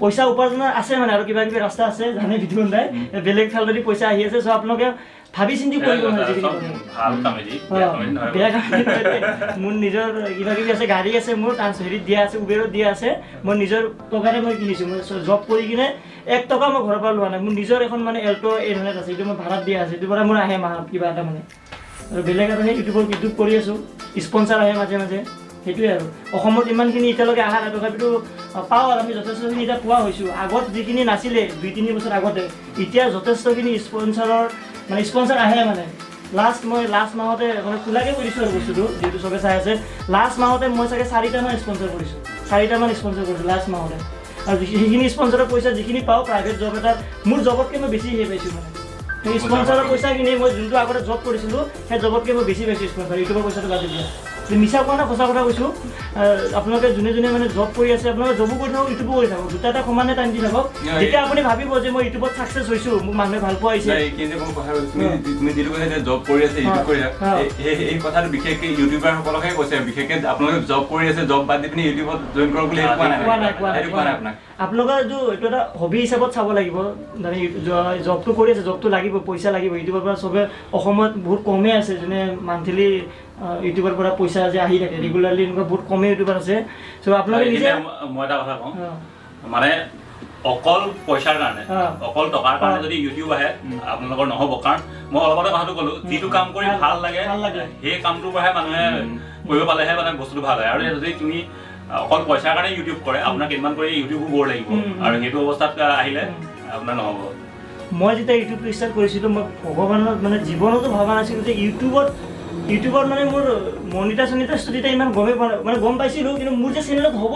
পইচা উপাৰ্জনৰ আছে মানে আৰু কিবা কিবি ৰাস্তা আছে, জানে বিতুপন দাই, বেলেগ ফালেদি পইচা আহি আছে। চ' আপোনালোকে ভাবি চিন্তি কৰিব মানে যিখিনি চব কৰে। ভাল কামেদি, বেয়া কামেদি নহয়। বেয়া কাম নহয়। মোৰ নিজৰ কিবা কিবি আছে, গাড়ী আছে মোৰ, ট্ৰান্স হেৰিত দিয়া আছে, উবেৰত দিয়া আছে। মই নিজৰ টকাৰে মই কিনিছোঁ। মই জব কৰি কিনে 1 টকা মই ঘৰৰ পৰা লোৱা নাই। মোৰ নিজৰ এখন মানে এল্ট' 800 আছে, এইটো মই ভাড়াত দিয়া আছে, এইটোৰ পৰা মোৰ আহে মাহত কিবা এটা মানে। আৰু বেলেগ আৰু সেই ইউটিউব কৰি আছোঁ, স্পনচাৰ আহে মাজে মাজে, সেইটোৱে। আৰু অসমত ইমানখিনি এতিয়ালৈকে অহা নাই, তথাপিতো পাওঁ আৰু আমি যথেষ্টখিনি এতিয়া পোৱা হৈছোঁ। আগত যিখিনি নাছিলে 2-3 বছৰ আগতে, এতিয়া যথেষ্টখিনি স্পনচাৰৰ মানে স্পনচাৰ আহে। মানে লাষ্ট মই লাষ্ট মাহতে, মানে খোলাকৈ কৈ দিছোঁ আৰু বস্তুটো যিহেতু চবে চাই আছে, লাষ্ট মাহতে মই চাগে চাৰিটামান স্পনচাৰ কৰিছোঁ, চাৰিটামান স্পনচাৰ কৰিছোঁ লাষ্ট মাহতে। আৰু সেইখিনি স্পনচাৰৰ পইচা যিখিনি পাওঁ, প্ৰাইভেট জব এটাত মোৰ জবতকৈ মই বেছি হেৰি পাইছোঁ। মানে সেই স্পনচাৰৰ পইচাখিনি মই যোনটো আগতে জব কৰিছিলোঁ, সেই জবতকৈ মই বেছি পাইছোঁ স্পনচাৰ, ইউটিউবৰ পইচাটো বাদ দিয়া। মিছা কোৱা নাই, সঁচা কথা কৈছোঁ। আপোনালোকে যোনে যোনে মানে জব কৰি আছে, আপোনালোকে জবো কৰি থাকক, ইউটিউবো কৰি থাকক, দুটা এটা সমানে টাইম দি থাকক। যেতিয়া আপুনি ভাবিব যে মই ইউটিউবত ছাকচেছ হৈছোঁ, মোক মানুহে ভাল পোৱা হৈছে। নাই, এইখিনিতে মই কথা কৈছোঁ, তুমি যিটো কৈছা যে জব কৰি আছে, ইউটিউব কৰি আছে, এই কথাটো বিশেষকে ইউটিউবাৰসকলকহে কৈছে। বিশেষকে আপোনালোকে জব কৰি আছে, জব বাদ দি পিনি ইউটিউবত জইন কৰক বুলি সেইটো কোৱা নাই। কোৱা নাই, কোৱা নাই। সেইটো কোৱা নাই আপোনাক। আপোনালোকৰ এইটো এটা হবি হিচাপত চাব লাগিব। মানে জবটো কৰি আছে, জবটো লাগিব, পইচা লাগিব। ইউটিউবৰ পৰা চবে, অসমত বহুত কমেই আছে যোনে মান্থলি ইউটিউবৰ পৰা পইচা যে আহি থাকে ৰেগুলাৰলি, এনেকুৱা বহুত কমেই ইউটিউবাৰ আছে। চ' আপোনালোকে নিজে এইখিনিতে মই এটা কথা কওঁ, মানে অকল পইচাৰ কাৰণে, অকল টকাৰ কাৰণে যদি ইউটিউব আহে আপোনালোকৰ নহ'ব। কাৰণ মই অলপতে কথাটো ক'লো, যিটো কাম কৰি ভাল লাগে ভাল লাগে। সেই কামটোৰ পৰাহে মানুহে কৰিব পালেহে মানে বস্তুটো ভাল হয়। আৰু যদি তুমি অকল পইচাৰ কাৰণে ইউটিউব কৰে, আপোনাৰ কেইদিনমান কৰি ইউটিউবো বৰ লাগিব আৰু সেইটো অৱস্থাত আহিলে আপোনাৰ নহ'ব। মই যেতিয়া ইউটিউবটো ষ্টাৰ্ট কৰিছিলোঁ, মই ভগৱানত মানে জীৱনতো ভবা নাছিলোঁ যে ইউটিউবত মানে মোৰ মনিটাইজ চনিটাইজটো তেতিয়া ইমান গমেই পোৱা নাই, মানে গম পাইছিলোঁ, কিন্তু মোৰ যে চেনেলত হ'ব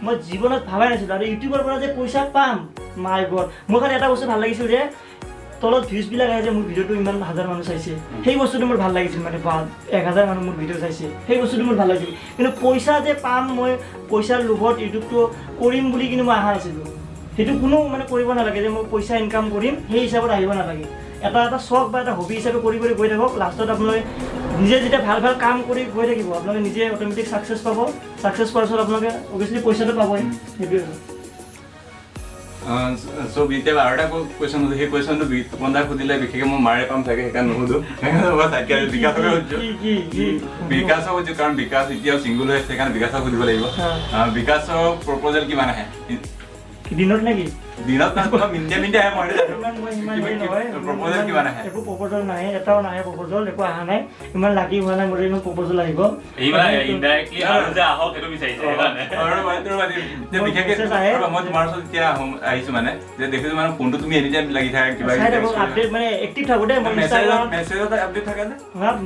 মই জীৱনত ভবাই নাছিলোঁ। আৰু ইউটিউবৰ পৰা যে পইচা পাম, মাই গড। মোৰ খালি এটা বস্তু ভাল লাগিছিল যে তলত ভিউজবিলাক আহে যে মোৰ ভিডিঅ'টো ইমান হাজাৰ মানুহ চাইছে, সেই বস্তুটো মোৰ ভাল লাগিছিল। মানে বা 1000 মানুহ মোৰ ভিডিঅ' চাইছে, সেই বস্তুটো মোৰ ভাল লাগিছিল। কিন্তু পইচা যে পাম, মই পইচাৰ লোভত ইউটিউবটো কৰিম বুলি কিন্তু মই আশা নাছিলোঁ। সেইটো কোনো মানে কৰিব নালাগে যে মই পইচা ইনকাম কৰিম, সেই হিচাপত আহিব নালাগে। এটা এটা চখ বা এটা হবি হিচাপে কৰি কৰি গৈ থাকক। লাষ্টত আপোনালোকে নিজে যেতিয়া ভাল ভাল কাম কৰি গৈ থাকিব, আপোনালোকে নিজে অট'মেটিক ছাকচেছ পাব। ছাকচেছ পোৱাৰ পিছত আপোনালোকে অভিয়াছলি পইচাটো পাবই, সেইটোৱে আৰু। চ' এতিয়া আৰু এটা কুৱেশ্যন সুধো, সেই কুৱেশ্যনটো বিতুপন দাক সুধিলে বিশেষকৈ মই মাৰে পাম চাগে, সেইকাৰণে নুসুধো। বিকাশকে সুধিছোঁ, বিকাশক সুধিছোঁ কাৰণ বিকাশ এতিয়াও ছিংগুল হৈ আছে, সেইকাৰণে বিকাশক সুধিব লাগিব। বিকাশৰ প্ৰপ'জেল কিমান আহে দিনত নেকি? দিনত মিনিটে মিনিটে আহে, মই প্ৰপ'জেল কিমান আহে? একো প্ৰপ'জেল নাহে, এটাও নাহে প্ৰপ'জেল, একো অহা নাই। ইমান লাকি হোৱা নাই মোৰ ইমান প্ৰপ'জেল আহিব। বিশেষকে মই তোমাৰ ওচৰত এতিয়া আহিছো মানে যে দেখিছো মানে ফোনটো তুমি এনি টাইম লাগি থাকা, কিবা আপডেট মানে এক্টিভ থাকো দেই মই। ইনষ্টাগ্ৰামত মেছেজত আপডেট থাকে নে?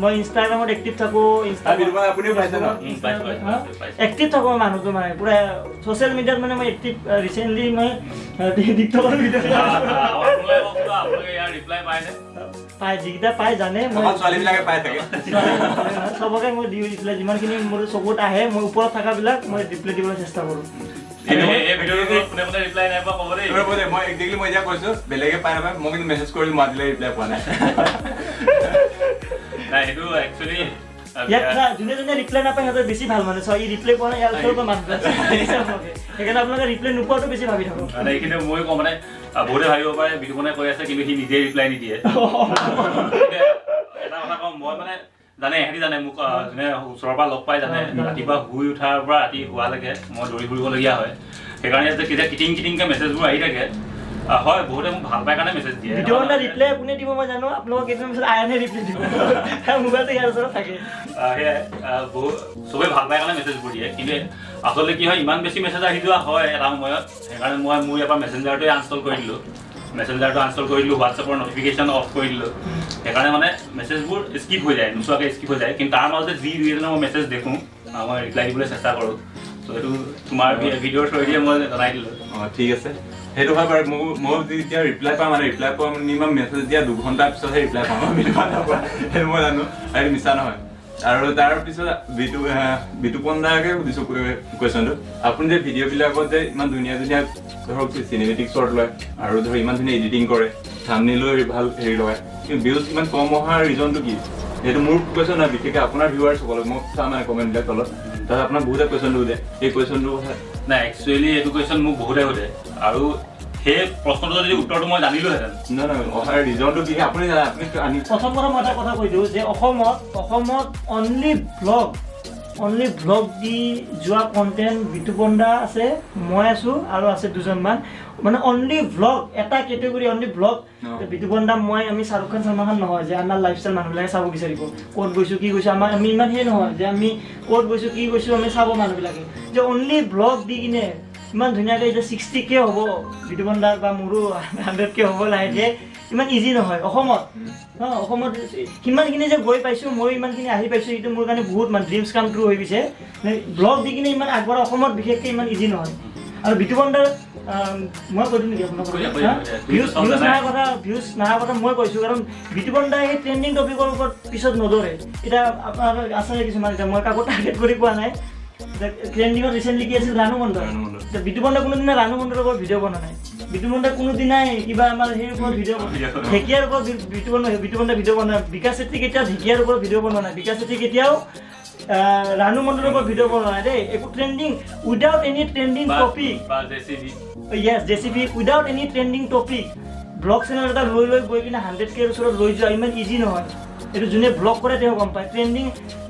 মই ইনষ্টাগ্ৰামত এক্টিভ থাকো, আপুনিও পাইছে ন? এক্টিভ থাকো মানুহটো, মানে পুৰা ছ'চিয়েল মিডিয়াত মানে মই এক্টিভ। ৰিচেণ্টলি মই টিকটকৰ ভিডিঅ' পাই, যিকেইটা পাই জানে, চবকে মই দিওঁ ৰিপ্লাই, যিমানখিনি মোৰ চকুত আহে মই ওপৰত থকাবিলাক মই ৰিপ্লাই দিবলৈ চেষ্টা কৰোঁ। মই এতিয়া কৈছো বেলেগে পাই নাপায়, মই কিন্তু মেছেজ কৰিলো, মই আজিলৈকে ৰিপ্লাই পোৱা নাই। সেইটো একচুৱেলি ইয়াত যোনে যোনে ৰিপ্লাই নাপায় সিহঁতে বেছি ভাল মানে, ই ৰিপ্লাই পোৱা নাই ইয়াৰ ওচৰৰ পৰা মানুহ, সেইকাৰণে আপোনালোকে ৰিপ্লাই নোপোৱাটো বেছি ভাবি থাকক। মানে এইখিনি ময়ো কওঁ, মানে বহুতে ভাবিব পাৰে বিতুপনে কৈ আছে কিন্তু সি নিজে ৰিপ্লাই নিদিয়ে। এটা কথা কওঁ মই, মানে জানে এহেঁতি জানে মোক, যোনে ওচৰৰ পৰা লগ পাই জানে, ৰাতিপুৱা শুই উঠাৰ পৰা ৰাতি শোৱালৈকে মই দৌৰি ফুৰিবলগীয়া হয়। সেইকাৰণে যে কেতিয়া কিটিং কিটিংকৈ মেছেজবোৰ আহি থাকে, হয় বহুতে মোক ভাল পায় কাৰণে মেছেজ দিয়ে। ভিডিঅ' ৰিপ্লাই কোনে দিব মই জানো, আপোনালোকক কেইদিনমান পিছত আয়ানে ৰিপ্লাই দিব, তাৰ মোবাইলটো ইয়াৰ ওচৰত থাকে। সেয়াই বহুত চবেই ভাল পায় কাৰণে মেছেজবোৰ দিয়ে, কিন্তু আচলতে কি হয় ইমান বেছি মেছেজ আহি যোৱা হয় এটা সময়ত, সেইকাৰণে মই মোৰ ইয়াৰ পৰা মেছেঞ্জাৰটোৱে আনষ্টল কৰি দিলোঁ, মেছেঞ্জাৰটো আনষ্টল কৰি দিলোঁ, হোৱাটছএপৰ নটিফিকেশ্যন অফ কৰি দিলোঁ। সেইকাৰণে মানে মেছেজবোৰ স্কিপ হৈ যায়, নোচোৱাকৈ স্কিপ হৈ যায়। কিন্তু তাৰ মাজতে যি দুই এজনৰ মই মেছেজ দেখোঁ মই ৰিপ্লাই দিবলৈ চেষ্টা কৰোঁ। চ' সেইটো তোমাৰ ভিডিঅ'ৰ থ্ৰুৱেদিয়ে মই জনাই দিলোঁ। অঁ ঠিক আছে, সেইটো হয় বাৰু। মই যেতিয়া ৰিপ্লাই পাওঁ, মানে ৰিপ্লাই পোৱা মিনিমাম মেছেজ দিয়া 2 ঘণ্টাৰ পিছতহে ৰিপ্লাই পাওঁ, সেইটো মই জানো, সেইটো মিছা নহয়। আৰু তাৰপিছত বিতুপন দাকে সুধিছোঁ কুৱেশ্যনটো, আপুনি যে ভিডিঅ'বিলাকত যে ইমান ধুনীয়া ধুনীয়া ধৰক চিনেমেটিক শ্বট লয় আৰু ধৰক ইমান ধুনীয়া এডিটিং কৰে, থাম্বনেইলো ভাল হেৰি লগায়, কিন্তু ভিউজ ইমান কম অহাৰ ৰিজনটো কি? সেইটো মোৰ কুৱেশ্যন নহয়, বিশেষকৈ আপোনাৰ ভিউৱাৰ্ছসকলক মই চাওঁ মানে কমেণ্টবিলাক তলত, তাত আপোনাক বহুতে কুৱেশ্যনটো সোধে, এই কুৱেশ্যনটো কথা। নাই একচুৱেলি এইটো কুৱেশ্যন মোক বহুতে সোধে, আৰু সেই প্ৰশ্নটো যদি উত্তৰটো মই জানিলোহেঁতেন। নহয় নহয়, অহাৰ ৰিজনটো কি আপুনি জানে? আপুনি প্ৰথম কথা মই এটা কথা কৈ দিওঁ যে অসমত অনলি ব্লগ দি যোৱা কণ্টেণ্ট বিতুপন দা আছে, মই আছোঁ আৰু আছে দুজনমান, মানে অনলি ব্লগ এটা কেটেগৰী, অনলি ব্লগ। বিতুপন দা মই আমি শ্বাহৰুখ খান ছলমান খান নহয় যে আমাৰ লাইফষ্টাইল মানুহবিলাকে চাব বিচাৰিব, ক'ত গৈছোঁ কি গৈছোঁ, আমাৰ আমি ইমান সেই নহয় যে আমি ক'ত গৈছোঁ কি গৈছোঁ আমি চাব মানুহবিলাকে, যে অনলি ব্লগ দি কিনে ইমান ধুনীয়াকৈ এতিয়া 60K হ'ব বিতুপন দাৰ বা মোৰো 100K হ'ব লাহেকৈ, ইমান ইজি নহয় অসমত। অসমত সিমানখিনি যে গৈ পাইছোঁ, মই ইমানখিনি আহি পাইছোঁ, এইটো মোৰ কাৰণে বহুত মানে ড্ৰিমছ কাম ট্ৰু হৈ গৈছে। ব্লগ দি কিনে ইমান আগবঢ়া অসমত বিশেষকৈ ইমান ইজি নহয়। আৰু বিতুপন দাৰ মই কৈ দিম নেকি আপোনাক ভিউজ ভিউজ নাহা কথা মই কৈছোঁ, কাৰণ বিতুপন দাই সেই ট্ৰেণ্ডিং টপিকৰ ওপৰত পিছত নদৌৰে। এতিয়া আপোনাৰ আছে কিছুমান, এতিয়া মই কাকো টাৰ্গেট কৰি কোৱা নাই, ট্ৰেণ্ডিঙত ৰিচেণ্টলি কি আছিল ৰাণু মণ্ডল, বিতুপন দাই কোনোদিনা ৰাণু মণ্ডলৰ ওপৰত ভিডিঅ' বনোৱা নাই, বিতুপন দাই কোনোদিনাই কিবা আমাৰ সেই ওপৰত ভিডিঅ' ঢেকীয়াৰ ওপৰত বিতুপন দাই ভিডিঅ' বনোৱা নাই, বিকাশ চেত্ৰী কেতিয়াও ঢেকীয়াৰ ওপৰত ভিডিঅ' বনোৱা নাই, বিকাশ চেত্ৰী কেতিয়াও ৰাণু মণ্ডলৰ ওপৰত ভিডিঅ' বনোৱা নাই দেই। একো trending without any trending topic, yes JCB without any trending topic blog channel এটা লৈ লৈ গৈ কিনে 100K ওচৰত লৈ যোৱা ইমান ইজি নহয়। এইটো যোনে ব্লগ কৰে তেওঁ গম পায়। ট্ৰেণ্ডিং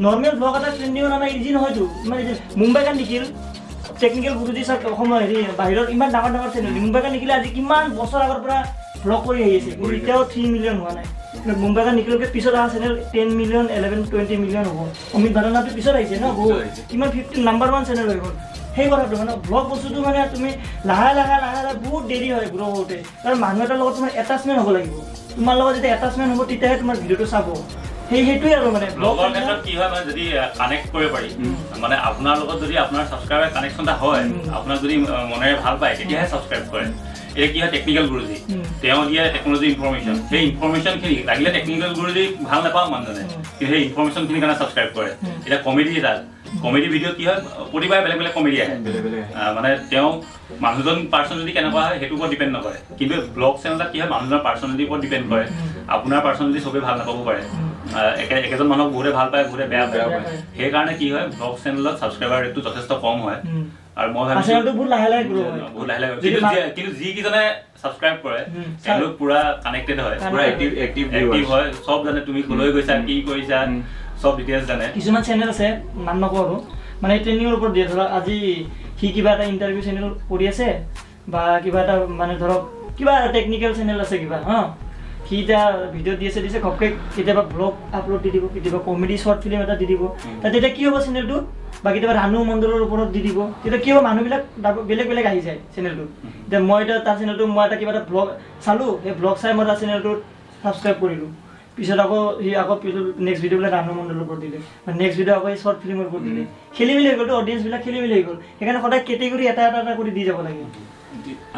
নৰ্মেল ব্লগ এটা ট্ৰেণ্ডিঙত অনা ইজি নহয়তো, ইমান ইজি। মুম্বাই কান নিখিল টেকনিকেল গুৰুজী চাওক, অসমৰ হেৰি বাহিৰত ইমান ডাঙৰ ডাঙৰ চেনেল, মুম্বাই কান নিখিলে আজি কিমান বছৰ আগৰ পৰা ব্লগ কৰি আহি আছে, কিন্তু এতিয়াও 3 মিলিয়ন হোৱা নাই। মুম্বাই কান নিখিলকে পিছত অহা চেনেল 10 মিলিয়ন 11 20 মিলিয়ন হ'ব। অমিত ভাদনাটো পিছত আহিছে ন, বহুত কিমান 15 নাম্বাৰ 1 চেনেল হৈ গ'ল। সেই কথাটো মানে ব্লগ বস্তুটো মানে তুমি লাহে লাহে লাহে লাহে বহুত দেৰি হয় গ্ৰ' হওঁতে, কাৰণ মানুহ এটাৰ লগত তোমাৰ এটাচমেণ্ট হ'ব লাগিব, তোমাৰ লগত যেতিয়া এটাচমেণ্ট হ'ব তেতিয়াহে তোমাৰ ভিডিঅ'টো চাব। সেইটোৱে আৰু মানে ব্লগৰ ক্ষেত্ৰত কি হয়, মানে যদি কানেক্ট কৰিব পাৰি, মানে আপোনাৰ লগত যদি আপোনাৰ ছাবস্ক্ৰাইবাৰ কানেকশ্যন এটা হয়, আপোনাক যদি মনেৰে ভাল পায় তেতিয়াহে ছাবস্ক্ৰাইব কৰে। এতিয়া কি হয় টেকনিকেল গুৰুজী তেওঁ দিয়ে টেকনলজি ইনফৰমেশ্যন, সেই ইনফৰমেশ্যনখিনি লাগিলে টেকনিকেল গুৰুজী ভাল নাপাওঁ মানুহজনে, কিন্তু সেই ইনফৰমেশ্যনখিনিৰ কাৰণে ছাবস্ক্ৰাইব কৰে। এতিয়া কমেডি এটা কমেডি ভিডিঅ' কি হয়, প্ৰতিবাৰে বেলেগ বেলেগ কমেডি আহে, মানে তেওঁ মানুহজন পাৰ্চনেলিটি কেনেকুৱা হয় সেইটোৰ ওপৰত ডিপেণ্ড নকৰে। কিন্তু ব্লগ চেনেলত কি হয়, মানুহজনৰ পাৰ্চনেলিটিৰ ওপৰত ডিপেণ্ড কৰে। আপোনাৰ পাৰ্চনেলিটি চবেই ভাল নাপাব পাৰে, একেজন মানুহক বহুতে ভাল পায়, বহুতে বেয়া পায়। সেইকাৰণে কি হয়, ব্লগ চেনেলত ছাবস্ক্ৰাইবাৰ ৰেটটো যথেষ্ট কম হয়। আৰু মই ভাবিছোঁ বহুত লাহে লাহে গ্ৰ' হয়, বহুত লাহে লাহে, কিন্তু যিকেইজনে ছাবস্ক্ৰাইব কৰে তেওঁলোক পুৰা কানেক্টেড হয়, পুৰা এক্টিভ এক্টিভ হয়, চব জানে তুমি ক'লৈ গৈছা, কি কৰিছা, চব ডিটেইলছ জানে। কিছুমান চেনেল আছে, নাম নকওঁ আৰু, মানে ট্ৰেইনিঙৰ ওপৰত দিয়ে। ধৰক আজি সি কিবা এটা ইণ্টাৰভিউ চেনেল কৰি আছে বা কিবা এটা মানে ধৰক কিবা টেকনিকেল চেনেল আছে কিবা, হা, সি এতিয়া ভিডিঅ' দি আছে দিছে ঘপকৈ কেতিয়াবা ব্লগ আপলোড দি দিব, কেতিয়াবা কমেডি শ্বৰ্ট ফিল্ম এটা দি দিব। তাত তেতিয়া কি হ'ব চেনেলটোত, বা কেতিয়াবা ৰাণু মণ্ডলৰ ওপৰত দি দিব, তেতিয়া কি হ'ব মানুহবিলাক বেলেগ বেলেগ আহি যায় চেনেলটোত। এতিয়া মই এতিয়া তাৰ চেনেলটো মই এটা কিবা এটা ব্লগ চালোঁ, সেই ব্লগ চাই মই তাৰ চেনেলটোত ছাবস্ক্ৰাইব কৰিলোঁ, পিছত আকৌ সি আকৌ পিছত নেক্সট ভিডিঅ'বিলাক ৰাণু মণ্ডলৰ ওপৰত দিলে, নেক্সট ভিডিঅ' আকৌ শ্বৰ্ট ফিল্মৰ ওপৰত দিলে, খেলি মেলি হৈ গ'লতো, অডিয়েঞ্চবিলাক খেলি মেলি হৈ গ'ল। সেইকাৰণে সদায় কেটেগৰী এটা এটা এটা কৰি দি যাব লাগে।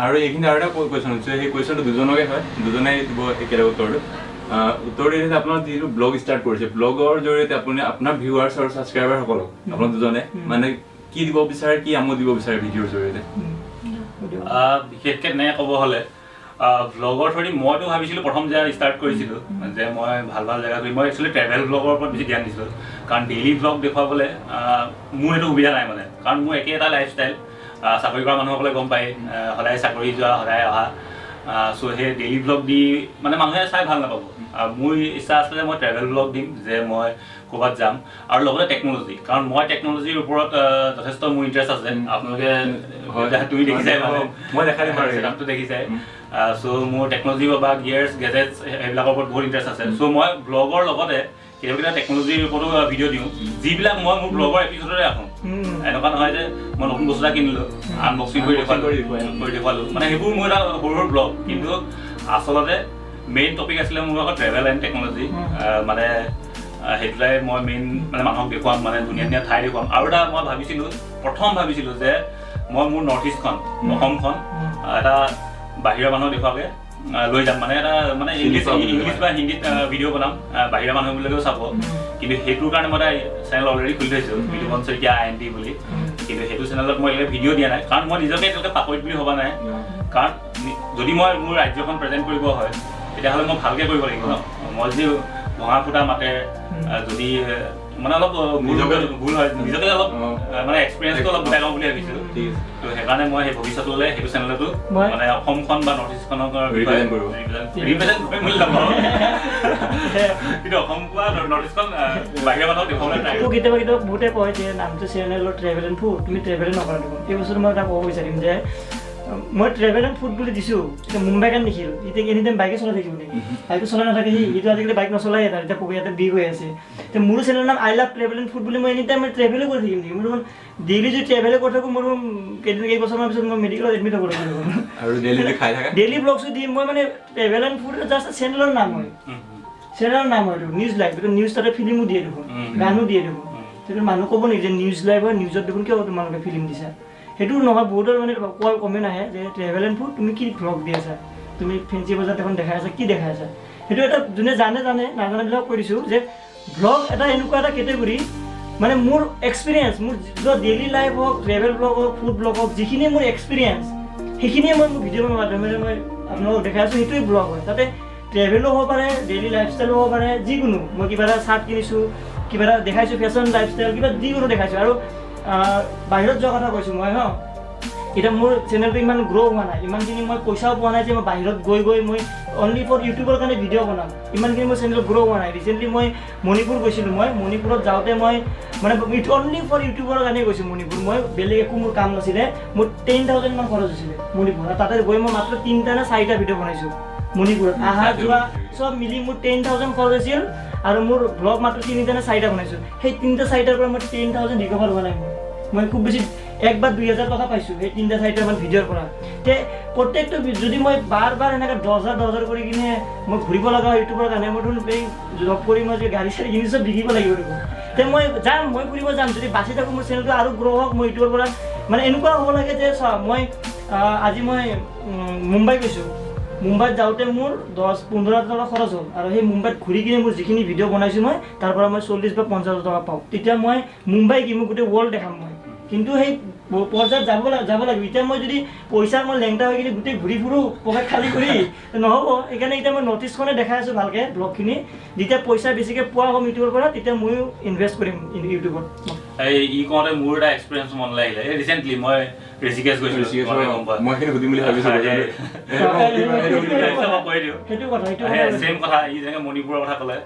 আৰু এইখিনি আৰু এটা কুৱেশ্যন হৈছে, সেই কুৱেশ্যনটো দুজনকে হয়, দুজনে দিব একেলগে উত্তৰটো। উত্তৰটো হৈছে আপোনাৰ যিটো ব্লগ ষ্টাৰ্ট কৰিছে, ব্লগৰ জৰিয়তে আপুনি আপোনাৰ ভিউৱাৰ্ছ আৰু ছাবস্ক্ৰাইবাৰসকলক আপোনাক দুজনে মানে কি দিব বিচাৰে, কি আমোদ দিব বিচাৰে ভিডিঅ'ৰ জৰিয়তে? বিশেষকৈ তেনেকৈ ক'ব হ'লে ব্লগৰ থ্ৰুদি মইতো ভাবিছিলোঁ প্ৰথম যে ষ্টাৰ্ট কৰিছিলোঁ যে মই ভাল ভাল জেগা ঘূৰি, মই একচুৱেলি ট্ৰেভেল ব্লগৰ ওপৰত বেছি ধ্যান দিছিলোঁ, কাৰণ ডেইলি ব্লগ দেখুৱাবলৈ মোৰ সেইটো সুবিধা নাই মানে, কাৰণ মোৰ একে এটা লাইফষ্টাইল, চাকৰি কৰা মানুহসকলে গম পায়, সদায় চাকৰি যোৱা, সদায় অহা, চ' সেই ডেইলি ব্লগ দি মানে মানুহে চাই ভাল নাপাব। আৰু মোৰ ইচ্ছা আছিলে যে মই ট্ৰেভেল ব্লগ দিম, যে মই ক'ৰবাত যাম, আৰু লগতে টেকন'লজি, কাৰণ মই টেকন'লজিৰ ওপৰত যথেষ্ট মোৰ ইণ্টাৰেষ্ট আছে। আপোনালোকে তুমি দেখিছাই, মই দেখাই দিম নামটো দেখিছাই। চ' মোৰ টেকন'লজি বা গিয়াৰ্ছ, গেজেটছ সেইবিলাকৰ ওপৰত বহুত ইণ্টাৰেষ্ট আছে। চ' মই ব্লগৰ লগতে কেতিয়াবা কেতিয়াবা টেকন'লজিৰ ওপৰতো ভিডিঅ' দিওঁ, যিবিলাক মই মোৰ ব্লগৰ এপিছডতে ৰাখোঁ। এনেকুৱা নহয় যে মই নতুন বস্তু এটা কিনিলোঁ, আনবক্সিং কৰি দেখুৱালোঁ, মানে সেইবোৰ মোৰ এটা সৰু সৰু ব্লগ। কিন্তু আচলতে মেইন টপিক আছিলে মোৰ আকৌ ট্ৰেভেল এণ্ড টেকন'লজি, মানে সেইটোলাই মই মেইন মানে মানুহক দেখুৱাম, মানে ধুনীয়া ধুনীয়া ঠাই দেখুৱাম। আৰু এটা মই ভাবিছিলোঁ, প্ৰথম ভাবিছিলোঁ যে মই মোৰ নৰ্থ ইষ্টখন, অসমখন এটা বাহিৰৰ মানুহক দেখুৱাকৈ লৈ যাম, মানে এটা মানে ইংলিছ বা হিন্দীত ভিডিঅ' বনাম, বাহিৰৰ মানুহবিলাকেও চাব। কিন্তু সেইটোৰ কাৰণে মই এটা চেনেল অলৰেডি খুলি থৈছোঁ, বিতুপন শইকীয়া INT বুলি। কিন্তু সেইটো চেনেলত মই এতিয়ালৈকে ভিডিঅ' দিয়া নাই, কাৰণ মই নিজকে এতিয়ালৈকে পাকৈত বুলি ভবা নাই। কাৰণ যদি মই মোৰ ৰাজ্যখন প্ৰেজেণ্ট কৰিব হয়, তেতিয়াহ'লে মই ভালকৈ কৰিব লাগিব ন। মই যদি ভঙা ফুটা মাতে, যদি মানে অলপ ভুল হয়, নিজকে অলপ মানে এক্সপিৰিয়েঞ্চটো অলপ গোটাই লওঁ বুলি ভাবিছোঁ। ত' সেইকাৰণে মই সেই ভৱিষ্যতলৈ সেইটো চেনেলতো মানে অসমখন বা নৰ্থ ইষ্টখনক ৰিপ্ৰেজেণ্ট কৰিম বুলি নকওঁ, কিন্তু অসম বা নৰ্থ ইষ্টখন বাহিৰৰ মানুহক দেখুৱাবলৈ ট্ৰাই কৰোঁ। কেতিয়াবা কেতিয়াবা বহুতে কয় যে নামটো চেনেলৰ ট্ৰেভেল এণ্ড ফুড, তুমি ট্ৰেভেল নকৰা দেখোন। এই বস্তুটো মই এটা ক'ব বিচাৰিম যে মই ট্ৰেভেল এণ্ড ফুড বুলি দিছোঁ, এতিয়া মুম্বাই কাৰণে লিখিলোঁ, এতিয়া এনি টাইম বাইকে চলাই থাকিব নেকি? বাইকটো চলাই নাথাকে সি, সিটো আজিকালি বাইক নচলায়ে, তাৰ এতিয়া ইয়াতে বিগ হৈ আছে। এতিয়া মোৰো চেনেলৰ নাম I love travel and food বুলি, মই এনি টাইম মই ট্ৰেভেলো কৰি থাকিম নেকি? মোৰ দেখোন ডেইলি যদি ট্ৰেভেলে কৰি থাকোঁ, মোৰ কেইদিন কেইবছৰমান পিছত মই মেডিকেলত এডমিট হ'ব লাগিব। আৰু ডেইলি ব্লগছো দিম মই, মানে ট্ৰেভেল এণ্ড ফুড জাষ্ট চেনেলৰ নাম হয়, চেনেলৰ নাম হয় এইটো নিউজ লাইভ। এইটো নিউজ তাতে ফিল্মো দিয়ে দেখোন, গানো দিয়ে দেখোন। সেইটো মানুহ ক'ব নেকি যে নিউজ লাইভ হয়, নিউজত দেখোন কিয় তোমালোকে ফিল্ম দিছা? সেইটো নহয়, বহুতৰ মানে কোৱা কমেণ্ট আহে যে ট্ৰেভেল এণ্ড ফুড তুমি কি ব্লগ দি আছা, তুমি ফেঞ্চি বজাৰ দেখোন দেখাই আছা, কি দেখাই আছা? সেইটো এটা যোনে জানে জানে, নাজানাবিলাক কৈ দিছোঁ যে ব্লগ এটা এনেকুৱা এটা কেটেগৰী, মানে মোৰ এক্সপিৰিয়েঞ্চ, মোৰ যোৱা ডেইলি লাইফ হওক, ট্ৰেভেল ব্লগ হওক, ফুড ব্লগ হওক, যিখিনি মোৰ এক্সপিৰিয়েঞ্চ সেইখিনিয়ে মই মোৰ ভিডিঅ'ৰ মাধ্যমেৰে মই আপোনালোকক দেখাই আছোঁ, সেইটোৱে ব্লগ হয়। তাতে ট্ৰেভেলো হ'ব পাৰে, ডেইলি লাইফষ্টাইলো হ'ব পাৰে, যিকোনো মই কিবা এটা চাৰ্ট কিনিছোঁ, কিবা এটা দেখাইছোঁ, ফেশ্বন লাইফষ্টাইল কিবা যিকোনো দেখাইছোঁ। আৰু বাহিৰত যোৱাৰ কথা কৈছোঁ মই, হা, এতিয়া মোৰ চেনেলটো ইমান গ্ৰ' হোৱা নাই, ইমানখিনি মই পইচাও পোৱা নাই যে মই বাহিৰত গৈ গৈ মই অনলি ফৰ ইউটিউবৰ কাৰণে ভিডিঅ' বনাম, ইমানখিনি মোৰ চেনেল গ্ৰ' হোৱা নাই। ৰিচেণ্টলি মই মণিপুৰ গৈছিলোঁ, মই মণিপুৰত যাওঁতে মই মানে অনলি ফৰ ইউটিউবৰ কাৰণে গৈছোঁ মণিপুৰ, মই বেলেগ একো মোৰ কাম নাছিলে। মোৰ 10,000 মান খৰচ হৈছিলে মণিপুৰ, আৰু তাতে গৈ মই মাত্ৰ 3টা নে 4টা ভিডিঅ' বনাইছোঁ মণিপুৰত। অহা যোৱা চব মিলি মোৰ 10,000 খৰচ হৈছিল, আৰু মোৰ ব্লগ মাত্ৰ 3টা নে 4টা বনাইছোঁ। সেই 3টা 4টাৰ পৰা মই 10,000 ৰিকভাৰ হোৱা নাই। মই খুব বেছি 1 বা 2 হাজাৰ টকা পাইছোঁ সেই 3টা 4টামান ভিডিঅ'ৰ পৰা। তে প্ৰত্যেকটো যদি মই বাৰ বাৰ এনেকৈ 10,000 10,000 কৰি কিনে মই ঘূৰিব লগা হয় ইউটিউবৰ কাৰণে, মই দেখোন এই জব কৰি মই যে গাড়ী চাড়ী কিনি চব বিকিব লাগিব দেখোন। তে মই যাম, মই ফুৰিব যাম, যদি বাচি থাকোঁ মোৰ চেনেলটো আৰু গ্ৰ' হওক, মই ইউটিউবৰ পৰা মানে এনেকুৱা হ'ব লাগে যে চোৱা, মই আজি মই মুম্বাই গৈছোঁ, মুম্বাইত যাওঁতে মোৰ 10-15 হাজাৰ টকা খৰচ হ'ল, আৰু সেই মুম্বাইত ঘূৰি কিনে মোৰ যিখিনি ভিডিঅ' বনাইছোঁ মই তাৰ পৰা মই 40 বা 50 হাজাৰ টকা পাওঁ। তেতিয়া মই মুম্বাই কি মোৰ গোটেই ৱৰ্ল্ড দেখাম মই। কিন্তু সেই পৰ্যায়ত যাব লাগিব। এতিয়া মই যদি পইচা মই লেংটা হৈ কিনে গোটেই ঘূৰি ফুৰোঁ পকেট খালী কৰি নহ'ব। সেইকাৰণে এতিয়া মই নৰ্থ ইষ্টখনে দেখাই আছোঁ ভালকৈ ব্লগখিনি। যেতিয়া পইচা বেছিকৈ পোৱা হ'ম ইউটিউবৰ পৰা, তেতিয়া ময়ো ইনভেষ্ট কৰিম ইউটিউবত। এই ই কওঁতে মোৰ এটা এক্সপিৰিয়েঞ্চ মনলৈ আহিলে। এই ৰিচেণ্টলি মই ঋষিকেশ গৈছিলোঁ, মই সেইখিনি সুধিম বুলি ভাবিছিলোঁ। সেইটো কথা, ছেম কথা। ই যেনেকৈ মণিপুৰৰ কথা ক'লে,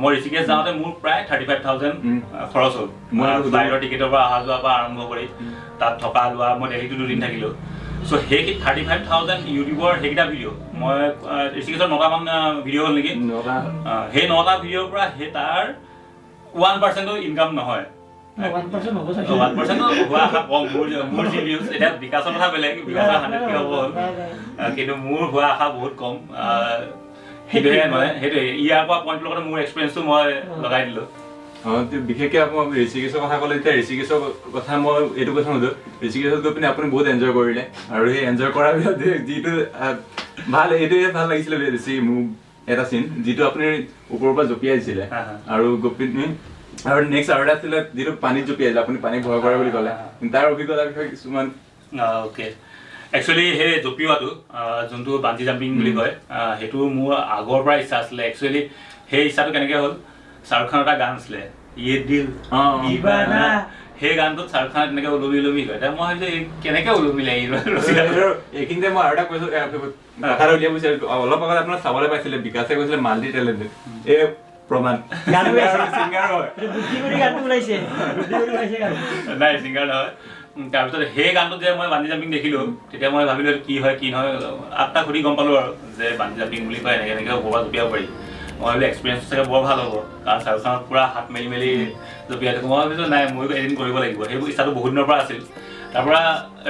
মই ঋষিকেশ যাওঁতে মোৰ প্ৰায় 35,000 খৰচ হ'ল। ফ্লাইটৰ টিকেটৰ পৰা অহা যোৱাৰ পৰা আৰম্ভ কৰি তাত থকা লোৱা, মই দেলহিতো 2 দিন থাকিলোঁ। চ' সেই 35,000 ইউটিউবৰ সেইকেইটা ভিডিঅ' মই ঋষিকেশৰ 9টামান ভিডিঅ' হ'ল নেকি, সেই 9টা ভিডিঅ'ৰ পৰা সেই তাৰ 1%ও ইনকাম নহয়। 1% হোৱা আশা কম। মোৰ যি ভিউজ, এতিয়া বিকাশৰ কথা বেলেগ, বিকাশৰ 100K হ'ব হ'ল, কিন্তু মোৰ হোৱা আশা বহুত কম। সেইটোৱে মানে সেইটোৱে ইয়াৰ পৰা পইণ্টৰ লগতে মোৰ এক্সপিৰিয়েঞ্চটো মই লগাই দিলোঁ। বিশেষকৈ আপোনাৰ ঋষিকেশৰ কথা ক'লে, এতিয়া ঋষিকেশৰ কথা মই এইটো কথা সুধোঁ, ঋষিকেশত গৈ পিনে আপুনি বহুত এনজয় কৰিলে আৰু সেই এনজয় কৰাৰ পিছত যিটো ভাল, এইটোৱে ভাল লাগিছিলে বেছি মোৰ এটা চিন, যিটো আপুনি ওপৰৰ পৰা জঁপিয়াই দিছিলে আৰু গৈ পিনি, আৰু নেক্সট আৰু এটা আছিলে যিটো পানীত জঁপিয়াইছিলে, আপুনি পানী ভয় কৰে বুলি ক'লে, তাৰ অভিজ্ঞতাৰ বিষয়ে কিছুমান। অ'কে, একচুৱেলি সেই জঁপিওৱাটো যোনটো বাঞ্জি জাম্পিং বুলি কয়, সেইটো মোৰ আগৰ পৰা ইচ্ছা আছিলে। একচুৱেলি সেই ইচ্ছাটো কেনেকৈ হ'ল, শ্বাহৰুখ খানৰ এটা গান আছিলে ইয়ে দিল দিৱানা, সেই গানটোত শ্বাহৰুখ খানে তেনেকৈ ওলমি ওলমি কয়। মই ভাবিছোঁ কেনেকৈ ওলমিলে। এইখিনিতে মই আৰু এটা কৈছোঁ, কথা এটা উলিয়াব বিচাৰিছোঁ। অলপ আগত আপোনাৰ চাবলৈ পাইছিলে, বিকাশে কৈছিলে মাল্টি টেলেণ্টেড, এই প্ৰমাণ ছিংগাৰ হয়, নাই ছিংগাৰ নহয়। তাৰপিছত সেই গানটোত যে মই বাঞ্জি জাম্পিং দেখিলোঁ, তেতিয়া মই ভাবিলোঁ কি হয় কি নহয়, আঠটা সুধি গম পালোঁ আৰু যে বাঞ্জি জাম্পিং বুলি কয়, এনেকৈ এনেকৈ ওপৰৰ পৰা জঁপিয়াব পাৰি। মই ভাবিলোঁ এক্সপিৰিয়েঞ্চটো চাগে বৰ ভাল হ'ব, কাৰণ শ্বাহৰুখ খানত পূৰা হাত মেলি মেলি জঁপিয়াই থাকোঁ। মই ভাবিছোঁ নাই, ময়ো এদিন কৰিব লাগিব। সেইবোৰ ইচ্ছাটো বহুত দিনৰ পৰা আছিল। তাৰপৰা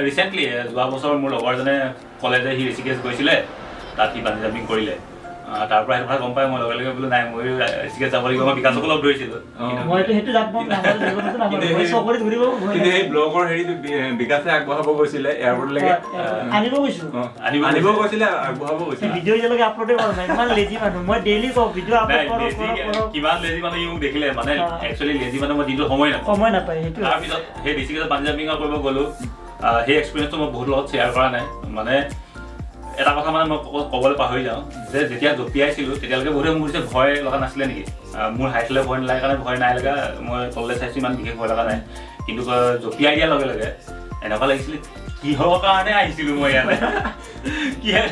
ৰিচেণ্টলি যোৱা বছৰ মোৰ লগৰজনে ক'লে যে সি ঋষিকেশ গৈছিলে, তাত সি বাঞ্জি জাম্পিং কৰিলে। তাৰ পৰা সেইটো কথা গম পাই মই লগে লগে বোলো নাই, ময়ো ঋষিকেশ যাব লাগিব। মই বিকাশকো লগ ধৰিছিলোঁ। বিকাশে আগবঢ়াব গৈছিলে এয়াৰপৰ্টলৈকে, আনিব গৈছো, আনিব গৈছিলে, আগবঢ়াব গৈছিলে। ভিডিঅ' এতিয়ালৈকে আপলোডে কৰা নাই, ইমান লেজি মানুহ। মই ডেইলি কওঁ ভিডিঅ' আপলোড কৰক। কিমান লেজি মানুহ ই মোক দেখিলে, মানে একচুৱেলি লেজি মানে মই দিনটো সময় নাপাওঁ, সময় নাপায় সেইটো। তাৰপিছত সেই ঋষিকেশত বাঞ্জি জাম্পিং কৰিব গ'লো, সেই এক্সপিৰিয়েঞ্চটো মই বহুত লগত শ্বেয়াৰ কৰা নাই। মানে এটা কথা মানে মই ক'বলৈ পাহৰি যাওঁ যে যেতিয়া জঁপিয়াইছিলোঁ তেতিয়ালৈকে বহুতে মোৰ যে ভয় লগা নাছিলে নেকি, মোৰ হাইটলৈ ভয় নালাগে কাৰণে ভয় নাই লগা, মই তললৈ চাইছোঁ ইমান বিশেষ ভয় লগা নাই। কিন্তু জঁপিয়াই দিয়াৰ লগে লগে এনেকুৱা লাগিছিলে কিহৰ কাৰণে আহিছিলোঁ মই ইয়ালৈ, কিহে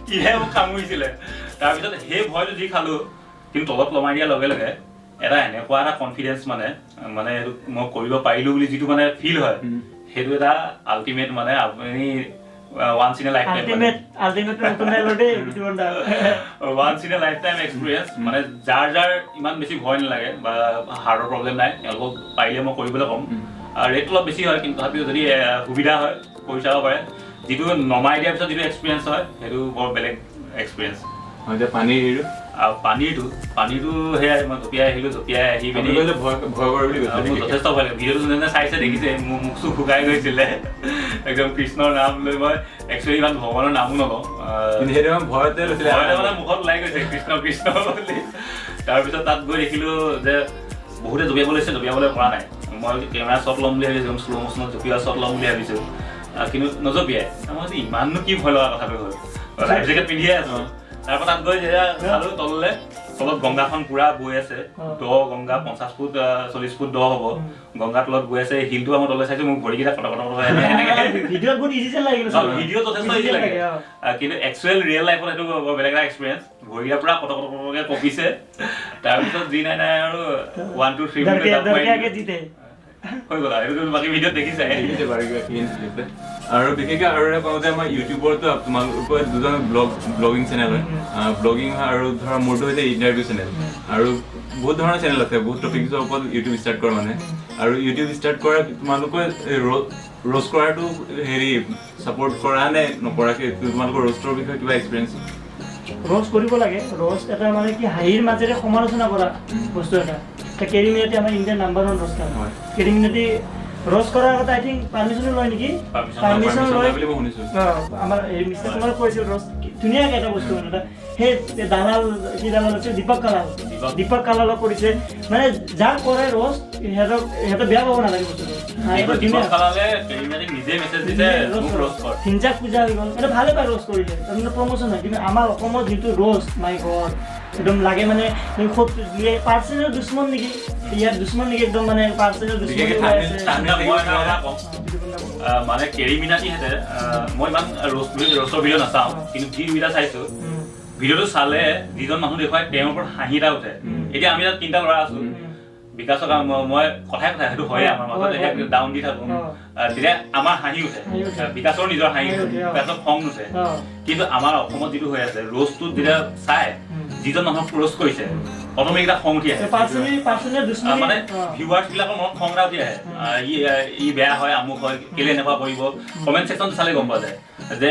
কিহে মোক কামুৰিছিলে। তাৰপিছত সেই ভয়টো যি খালোঁ, কিন্তু তলত লমাই দিয়াৰ লগে লগে এটা এনেকুৱা এটা কনফিডেঞ্চ মানে মানে এইটো মই কৰিব পাৰিলোঁ বুলি যিটো মানে ফিল হয়, সেইটো এটা আল্টিমেট, মানে আপুনি once in a lifetime, ultimate once in a lifetime experience। মানে যাৰ যাৰ ইমান বেছি ভয় নালাগে বা হাৰ্টৰ প্ৰব্লেম নাই, তেওঁলোকক পাৰিলে মই কৰিবলৈ ক'ম। ৰেটটো অলপ বেছি হয়, কিন্তু তথাপিও যদি সুবিধা হয় কৰি চাব পাৰে। যিটো নমাই দিয়াৰ পিছত যিটো এক্সপিৰিয়েঞ্চ হয়, সেইটো বৰ বেলেগ এক্সপিৰিয়েঞ্চ। পানীৰ পানীৰটো পানীটো সেয়াই মই জঁপিয়াই আহিলোঁ, জঁপিয়াই আহি পিনি মোৰ যথেষ্ট ভয় লাগে। ভিডিঅ'টো যোনে চাইছে দেখিছে মোৰ মুখ চুখ শুকাই গৈছিলে একদম। কৃষ্ণৰ নাম লৈ মই একচুৱেলি ইমান ভগৱানৰ নামো নলওঁ, ভয়তে মানে মুখত ওলাই গৈছে কৃষ্ণ কৃষ্ণ বুলি। তাৰপিছত তাত গৈ দেখিলোঁ যে বহুতে জঁপিয়াব লৈছে, জঁপিয়াবলৈ পৰা নাই। মই কেমেৰা শ্বট ল'ম বুলি ভাবিছোঁ, শ্ল' মোশ্যনত জঁপিওৱা শ্বট ল'ম বুলি ভাবিছোঁ, কিন্তু নজঁপিয়াই। মই ভাবিছোঁ ইমাননো কি ভয় লগা কথাটো হ'ল, লাইফ জেকেট পিন্ধিয়ে আছোঁ। তাৰপৰা তাত গৈ যেতিয়া চালোঁ তললৈ, তলত গংগাখন পূৰা বৈ আছে, দ গংগা 50 ফুট 40 ফুট দ হ'ব, গংগা তলত বৈ আছে। শিলটো মই তললৈ চাইছোঁ, মোৰ ভৰিকেইটা কট কট কট। ভিডিঅ' যথেষ্ট ইজি লাগে, কিন্তু একচুৱেল ৰিয়েল লাইফত সেইটো বৰ বেলেগ এটা এক্সপিৰিয়েঞ্চ। ভৰিকেইটা পূৰা কট কট কটকৈ কঁপিছে। তাৰপিছত যি নাই নাই আৰু 1 2 3 হৈ গ'ল। আৰু বাকী ভিডিঅ'ত দেখিছে। আৰু বিশেষকৈ আৰু এটা কওঁ যে আমাৰ ইউটিউবৰতো তোমালোকৰ দুজন ব্লগিং চেনেল হয়, ব্লগিং হয়, আৰু ধৰা মোৰটো হৈছে ইণ্টাৰভিউ চেনেল, আৰু বহুত ধৰণৰ চেনেল আছে, বহুত টপিকছৰ ওপৰত ইউটিউব ষ্টাৰ্ট কৰে মানে। আৰু ইউটিউব ষ্টাৰ্ট কৰা তোমালোকে ৰ'ষ্ট কৰাটো হেৰি ছাপৰ্ট কৰা নে নকৰাকৈ, তোমালোকৰ ৰ'ষ্টৰ বিষয়ে কিবা এক্সপিৰিয়েঞ্চ? ৰ'ষ্ট কৰিব লাগে। ৰ'ষ্ট এটা মানে কি, হাঁহিৰ মাজেৰে সমালোচনা কৰা বস্তু এটা। কেৰিমিনাটি আমাৰ ইণ্ডিয়াৰ নাম্বাৰ 1 ৰ'ষ্টাৰ হয়। কেৰিমিনাটি ৰ'ষ্ট কৰাৰ আগতে আই থিংক পাৰ্মিশ্যনো লয় নেকি, পাৰ্মিশ্যন লয় বুলি মই শুনিছোঁ। আমাৰ মিষ্টাৰ কুমাৰে কৈছিল ৰ'ষ্ট ধুনীয়াকৈ এটা বস্তু মানে এটা সেই দালাল কি দালাল আছে দীপক কালাল, দীপক কালালক কৰিছে। মানে যাক কৰে ৰ'ষ্ট সিহঁতক বেয়া পাব নালাগে বস্তুটো। পূজা হৈ গ'ল, মানে ভালে পায় ৰ'ষ্ট কৰিলে, তাৰমানে প্ৰমোচন হয়। কিন্তু আমাৰ অসমত যিটো ৰ'ষ্ট, মাই গড, একদম লাগে মানে পাৰ্চনেল দুশ্মন নেকি, ইয়াৰ দুশ্মন নেকি, একদম মানে পাৰ্চনেল দুশ্মন। মানে কেৰি মিনাটিহঁতে, মই ইমান ৰ'ষ্টৰ ভিডিঅ' নাচাওঁ, কিন্তু যি দুইটা চাইছো ভিডিঅ'টো চালে যিজন মানুহ দেখুৱাই তেওঁৰ ওপৰত হাঁহি এটা উঠে। এতিয়া আমি তাত তিনিটা ল'ৰা আছো, বিকাশক মই কথাই কথাই সেইটো হয়ে আমাৰ মাজত ডাউন দি থাকো, তেতিয়া আমাৰ হাঁহি উঠে, বিকাশৰ নিজৰ হাঁহি উঠে, বিকাশক খং নুঠে। কিন্তু আমাৰ অসমত যিটো হৈ আছে, ৰ'ষ্টটোত যেতিয়া চাই যিজন মানুহক ৰ'ষ্ট কৰিছে অট'মেটিক এটা খং উঠি আহে, মানে ভিউৱাৰ্ছ বিলাকৰ মনত খং এটা উঠি আহে, ই বেয়া হয়, আমুক হয়, কেলে এনেকুৱা কৰিব। কমেণ্ট ছেকশ্যনটো চালে গম পোৱা যায় যে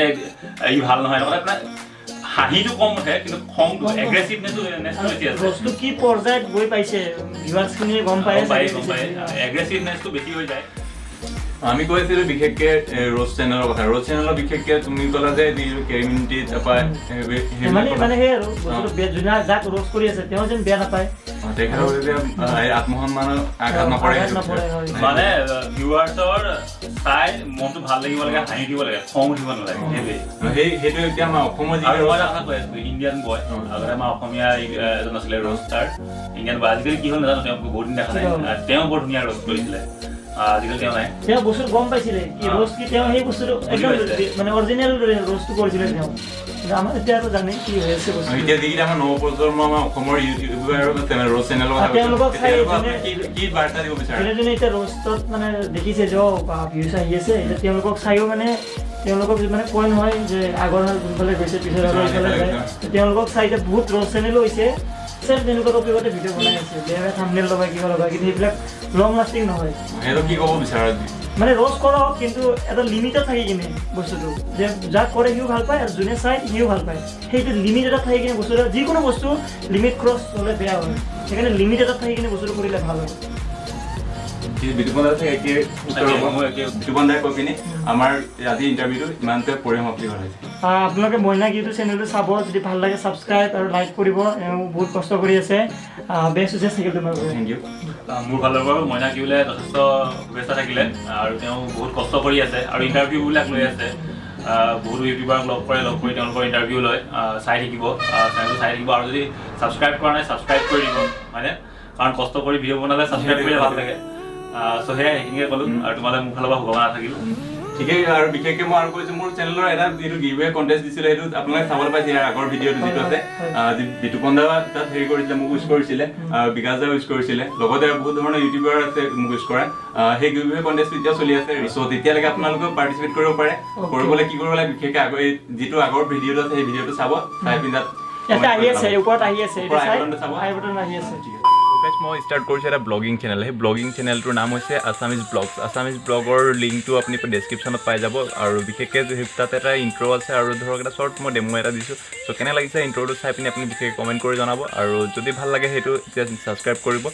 ই ভাল নহয়, এনেকুৱা মানে হাঁহিটো কম উঠে কিন্তু খংটো, এগ্ৰেছিভনেছটো বেছি আছে। বস্তু কি পৰ্যায়ত গৈ পাইছে ভিউৱাৰ্ছখিনিয়ে গম পায়, এগ্ৰেছিভনেছটো বেছি হৈ যায়। আমি কৈছিলোঁ বিশেষকৈ ৰ'ষ্ট চেনেলৰ কথা। ৰ'ষ্ট চেনেলৰ বিশেষকৈ তুমি ক'লা যে কেৰিমিনিটি তাৰপৰা মানে সেই আৰু যোনে যাক ৰ'ষ্ট কৰি আছে তেওঁ যেন বেয়া নাপায়, তেখেতৰ আত্মসন্মানৰ আঘাত নকৰে। মানে ভিউৱাৰ্ছৰ চাই মনটো ভাল লাগিব লাগে, হাঁহি দিব লাগে, খং উঠিব নালাগে। সেইটোৱে সেইটো এতিয়া আমাৰ অসমৰ যি মই এটা কথা কৈ আছোঁ, ইণ্ডিয়ান বয়, আগতে আমাৰ অসমীয়া এজন আছিলে ৰ'ষ্টাৰ ইণ্ডিয়ান বয়, আজিকালি কি হ'ল নাজানো, তেওঁক বহুত দিন দেখা নাই। তেওঁ বৰ ধুনীয়া ৰ'ষ্ট কৰিছিলে, আজিকালি তেওঁ নাই। তেওঁ বস্তু গম পাইছিলে কি ৰ'ষ্ট কি, তেওঁ সেই বস্তুটো একদম মানে অৰিজিনেল ৰ'ষ্টটো কৰিছিলে তেওঁ। আমাৰ এতিয়া আৰু জানে কি হৈ আছে বস্তু। এতিয়া যিকেইটা আমাৰ নৱপ্ৰজন্ম আমাৰ অসমৰ ইউটিউবাৰ ৰ'ষ্ট চেনেলৰ কথা তেওঁলোকক চাই কি বাৰ্তা দিব বিচাৰে? যোনে যোনে এতিয়া ৰ'ষ্টত মানে দেখিছে যে ভিউজ আহি আছে, এতিয়া তেওঁলোকক চাইও মানে তেওঁলোকক মানে কয় নহয় যে আগৰ যোনফালে গৈছে পিছৰ ইফালে যায়, তেওঁলোকক চাই এতিয়া বহুত ৰ'ষ্ট চেনেলো হৈছে, চেম তেনেকুৱা টপিকতে ভিডিঅ' বনাই আছে, বেয়া বেয়া থাম্বনেইল লগাই কিবা লগাই, কিন্তু সেইবিলাক লং লাষ্টিং নহয়। সেইটো কি ক'ব বিচাৰা? মানে ৰ'ষ্ট কৰক কিন্তু এটা লিমিটত থাকি কিনে বস্তুটো, যে যাক কৰে সিও ভাল পায় আৰু যোনে চায় সিও ভাল পায়, সেইটো লিমিট এটা থাকি কিনে বস্তুটো, যিকোনো বস্তু লিমিট ক্ৰছ হ'লে বেয়া হয়, সেইকাৰণে লিমিট এটা থাকি কিনে বস্তুটো কৰিলে ভাল হয়। বিতুপন দাই একে উত্তৰ হ'ব, বিতুপন দাই কৈ পিনি আমাৰ আজি ইণ্টাৰভিউটো ইমানতে পৰিসমাপ্তি কৰা হৈছে। আপোনালোকে মইনাক ইউটিউব চেনেলটো চাব, যদি ভাল লাগে ছাবস্ক্ৰাইব আৰু লাইক কৰিব, এওঁ বহুত কষ্ট কৰি আছে। বেষ্ট উইচেছ থাকিল তোমাৰ। Thank you. মোৰ ফালৰ পৰাও মইনাক ইউলে যথেষ্ট শুভেচ্ছা থাকিলে, আৰু তেওঁ বহুত কষ্ট কৰি আছে আৰু ইণ্টাৰভিউবিলাক লৈ আছে, বহুতো ইউটিউবাৰক লগ কৰে, লগ কৰি তেওঁলোকৰ ইণ্টাৰভিউ লয়, চাই থাকিব, চেনেলটো চাই থাকিব, আৰু যদি ছাবস্ক্ৰাইব কৰা নাই ছাবস্ক্ৰাইব কৰি দিব, হয়নে? কাৰণ কষ্ট কৰি ভিডিঅ' বনালে ছাবস্ক্ৰাইব কৰিলে ভাল লাগে। চ' সেয়াই সেইখিনিকে ক'লোঁ, আৰু তোমালৈ মোৰ ফালৰ পৰা শুভকামনা থাকিল। ঠিকেই। আৰু বিশেষকৈ মই আৰু কৈছোঁ, মোৰ চেনেলৰ এটা যিটো গিভৱে কণ্টেষ্ট দিছিলে সেইটো আপোনালোকে চাবলৈ পাইছে, ইয়াৰ আগৰ ভিডিঅ'টো যিটো আছে, বিতুপন দা তাত হেৰি কৰিছিলে, মোক উইচ কৰিছিলে, বিকাশ দা উইচ কৰিছিলে, লগতে আৰু বহুত ধৰণৰ ইউটিউবাৰ আছে মোক উইচ কৰা। সেই গিভৱে কণ্টেষ্টটো এতিয়া চলি আছে, চ' তেতিয়ালৈকে আপোনালোকেও পাৰ্টিচিপেট কৰিব পাৰে। কৰিবলৈ কি কৰিব লাগে, বিশেষকৈ আগৰ যিটো আগৰ ভিডিঅ'টো আছে সেই ভিডিঅ'টো চাব, চাই পিনি তাত আহি আছে, ওপৰত আহি আছে, আই বাটন আহি আছে। ঠিক আছে। মই ষ্টাৰ্ট কৰিছোঁ এটা ব্লগিং চেনেল। সেই ব্লগিং চেনেলটোৰ নাম হৈছে আছামিজ ব্লগছ। আছামিজ ব্লগৰ লিংকটো আপুনি ডেছক্ৰিপশ্যনত পাই যাব। আৰু বিশেষকৈ তাত এটা ইণ্ট্ৰ' আছে আৰু ধৰক এটা শ্বৰ্ট মই ডেমো এটা দিছোঁ। চ' কেনে লাগিছে ইণ্ট্ৰ'টো চাই পিনি আপুনি বিশেষকৈ কমেণ্ট কৰি জনাব, আৰু যদি ভাল লাগে সেইটো এতিয়া ছাবস্ক্ৰাইব কৰিব।